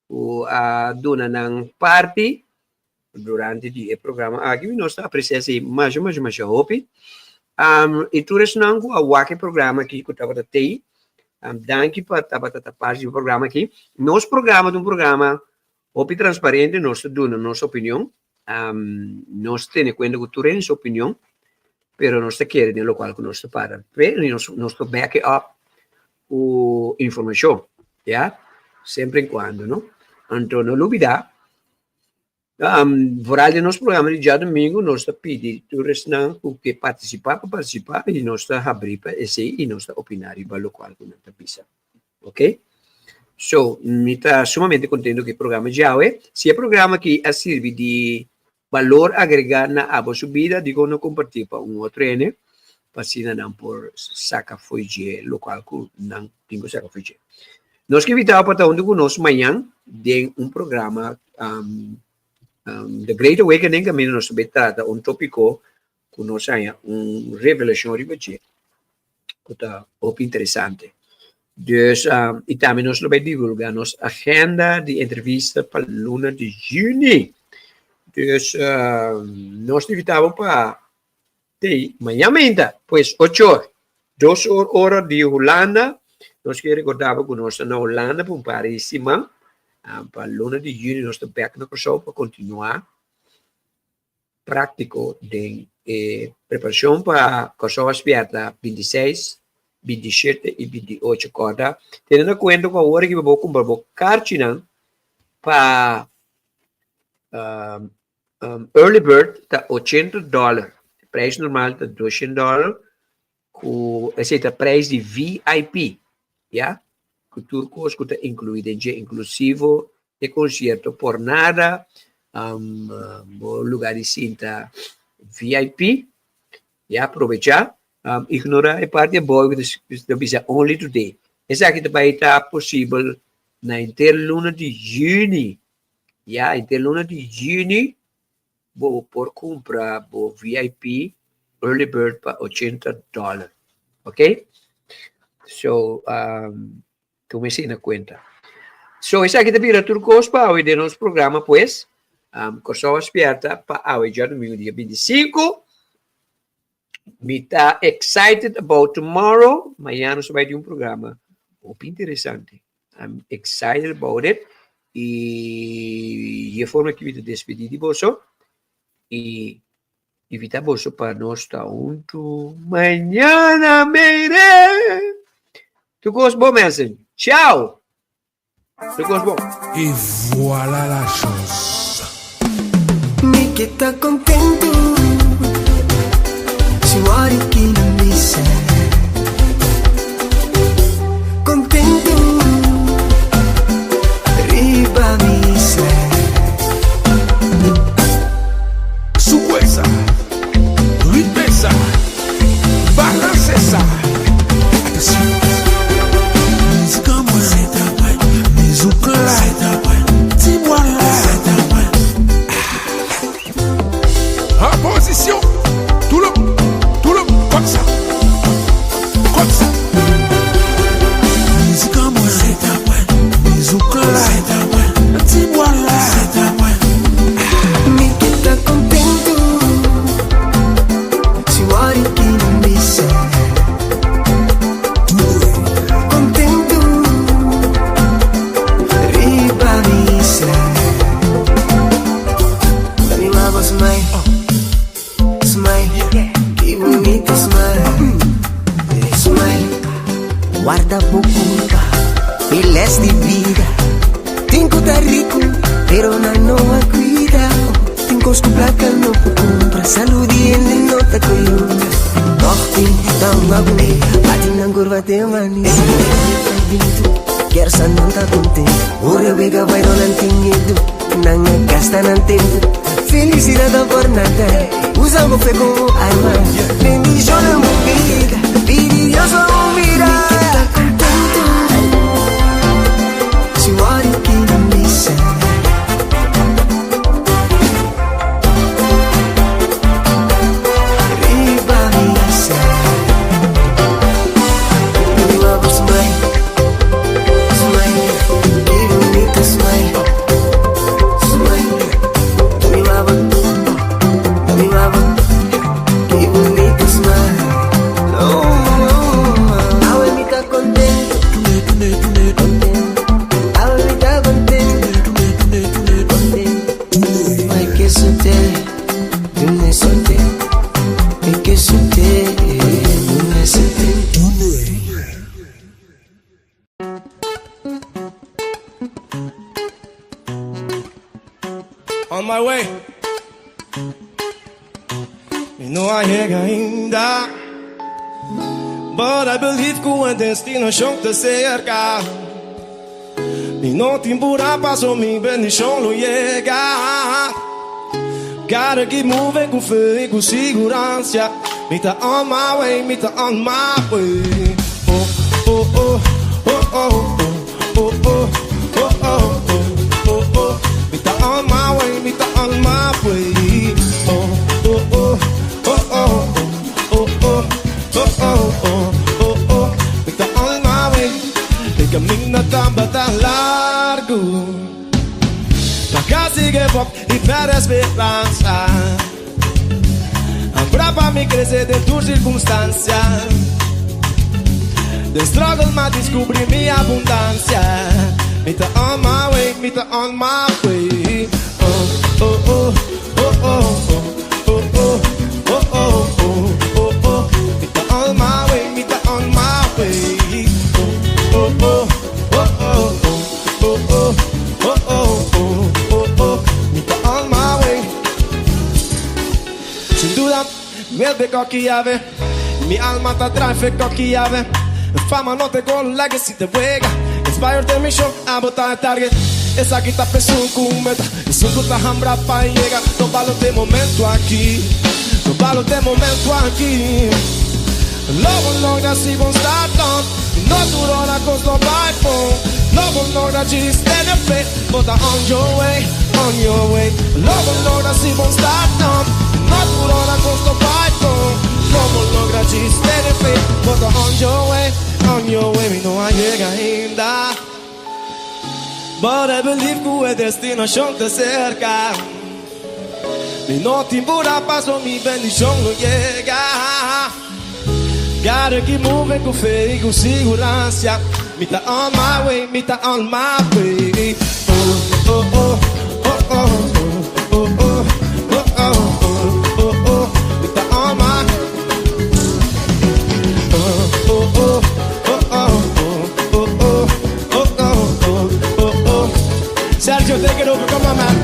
ku a duna nan parti durante di e programa aki. Nos ta apresia esei masha masha masha hopi. I tur esnan ku a wak e programa aki ku tabata tei, danki pa tabata ta parti di e programa aki. Nos programa ta un programa hopi transparente, nos ta duna nos opinion, nos tene kuenta ku tur hende su opinion, pero nos ta kere den lokual ku nos ta para p'e i nos nos ta back it up ku informashon, ya, semper en kuando, no. Anto no lubida. Um, vooral den nos programa di djadumingu nos ta pidi tur esnan ku ke partisipá pa partisipá i nos ta habrí pa esei i nos ta opiná riba lokual ku nan ta bisa. Ok? So, mi ta sumamente kontentu ku e programa djawe. Si e programa aki a sirbi di balor agregá na abo su bida, dikon no kompartí pa un otro hende pa asina nan por saka fo'i dje lokual ku nan tin ku saka fo'i dje. Nos ke invitá bo pa ta huntu ku nos mañan den un programa um, um, The Great Awakening kaminda nos ta bai trata un tópiko ku nos haña un revelashon riba dje ku ta hopi interesante. Dus, um, i tambe nos lo bai divulgá nos agenda di entrevista pa luna di juni. Dus, um, nos ta invitá bo pa te mañan mainta, pues ocho or, dos or ora di Hulanda. Nos ke rekordá bo ku nos ta na Hulanda pa un par di siman. Um, pa luna di juni nos ta bèk na Kòrsou pa kontinuá práktiko den e preparashon pa Kòrsou a spièrta 26, 27 i 28. Kòrda tene na kuenta ku awor aki bo kumpra bo karchinan pa um, um, early bird ta 80 dòler. Prijs normal ta 200 dòler ku esei ta prijs di VIP, ya, ku tur kos ku ta inkluí den dje, inklusivo e konsierto por nada, um, bo lugar di sinta VIP, ya, probechá, um, ignorá e parti abou ku ta bisa only today. Esaki ta bai ta posibel na henter luna di juni, ya, henter luna di juni Bo por kumpra bo VIP early bird pa 80 dollar. Ok? So, um, tuma esei na kuenta. So, esaki ta bira tur kos pa awe den nos programa, pues. Um, Kòrsou a spièrta pa awe djadumingu dia 25. Mi ta excited about tomorrow. Mañana nos ta bai tin un programa hopi interesante. I'm excited about it. Y e forma ki mi ta despedí di boso y invitá boso pa nos ta huntu mañana, meire. Tur kos bon, mensen. Ciao. Tur kos bon. Et voilà la chose. Mi ke ta kontentu si wòrdu ki nan bisa. Kontentu riba mi isla. Souke sa, ritme sa, balanse sa. Atansyon, mizik an mwen, mizik la, ti bwa la. An pozisyon, tou le moun, tou le moun, kòm sa, kòm sa. Mizik an mwen, mizik la, ti bwa la. Mi ke ta kontentu si wòrdu ki nan bisa. Kontentu riba mi isla. Mi mama smile, smile, ki bunita smile, smile. Warda bo culpa, e les di vida. Tin cu ta rico, pero nan no a cuida. Tin cos cu placa no por cumpra, salud di hende no ta coyunta. Toch tin ta hunga cu mi, bati nan curva te manisi. Kier sa nan ta contento, ora wega bai no nan tin miedo. Nan a gasta nan tempo, felicidad ta por nada. Usa bo fe como arma, bendiciona mi vida, pidi Dios pa bo mira. Mi ke ta contento, si wòrdu ki nan bisa. Riba mi isla. Mi wou smile, smile, ki bunita smile, smile. Mi wou, mi wou, ki bunita smile. Oh, oh, oh. my way. Mi no a yega ainda. But I believe ku e destinashon ta serka. Mi no tin pura paso mi bendishon lo yega. Gotta keep moving ku fe i ku siguransia. Mi ta on my way, mi ta on my way. Oh, oh, oh, oh, oh, oh, oh, oh, oh, oh, oh, oh. Mi ta on my way, mi ta on my way. Oh, oh, oh, oh, oh, oh, oh, oh, oh, oh, oh, oh. Mi ta on my way. E kaminda tabata largu. M'a kasi give up i pèrdè speransa. Habrá pa mi krese den tur sirkunstansia. Den struggle m'a diskubrí mi abundansia. Mi ta on my way, mi ta on my way. Oh, oh, oh, oh, oh, oh, oh, oh, oh, oh, oh, oh. Mi ta on my way, mi ta on my way. Oh, oh, oh, oh, oh, oh, oh, oh, oh, oh, oh, oh. Mi ta on my way. Sin duda, mi cocky ave. Mi alma ta drive cocky ave. Fama no te gol, legacy te wega. Inspired den mi show, abo ta e target. Esaki ta p'esun ku meta. Esun ku ta hambra pa yega. No balo te momento aki. No balo te momento aki. Lo bo logra si bo start on. No tur ora kos lo bai bon. Lo bo logra djis tene fe. Bo ta on your way, on your way. Lo bo logra si bo start on. No tur ora kos lo bai bon. Lo bo logra djis tene fe. Bo ta on your way, on your way. Mi no a yega ainda. But I believe ku e destinashon ta serka. Mi no tin pura paso mi bendishon lo yega. Gotta keep moving ku fe i ku siguransia. Mi ta on my way, mi ta on my way. Oh, oh, oh, oh, oh, oh, oh, oh, oh, oh, oh, oh. Mi ta on my. Oh, oh, oh, oh, oh, oh, oh, oh, oh, oh, oh, oh. Sergio, take it over. Come on, man.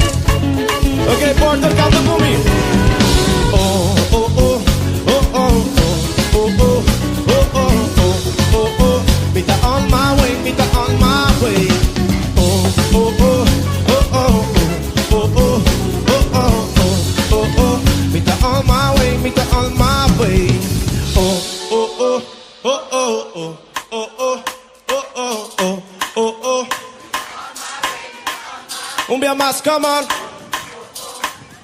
Okay, Porter, kanta ku mi. Oh, oh, oh, oh, oh, oh, oh, oh, oh, oh, oh, oh. Mi ta on my way, mi ta on my way. Oh, oh, oh, oh, oh, oh, oh, oh, oh, oh, oh, oh. Mi ta on my way, mi ta on my way. Oh, oh, oh, oh, oh, oh, oh, oh, oh, oh, oh, oh, oh. Un bia mas, come on.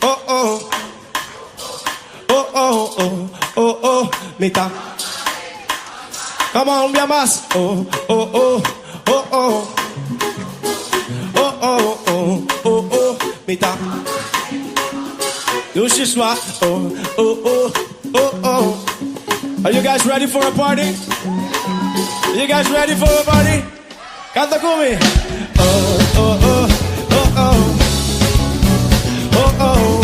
Oh, oh. Oh, oh, oh, oh, oh. Mi ta. Come on, un bia mas. Oh, oh, oh, oh, oh. Oh, oh, oh, oh, oh. Mi ta. Dushi swa. Oh, oh, oh, oh, oh. Are you guys ready for a party? You guys ready for a party? Kanta ku mi. Oh, oh, oh, oh, oh. Oh, oh.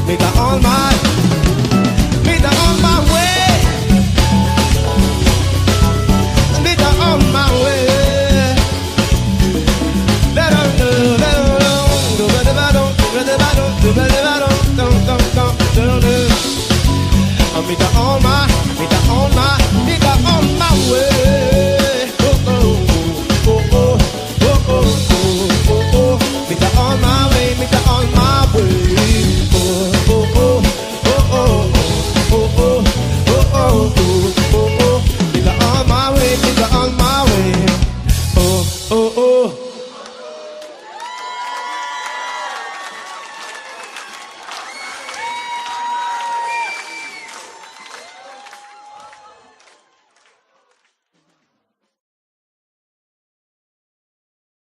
Mi ta on my.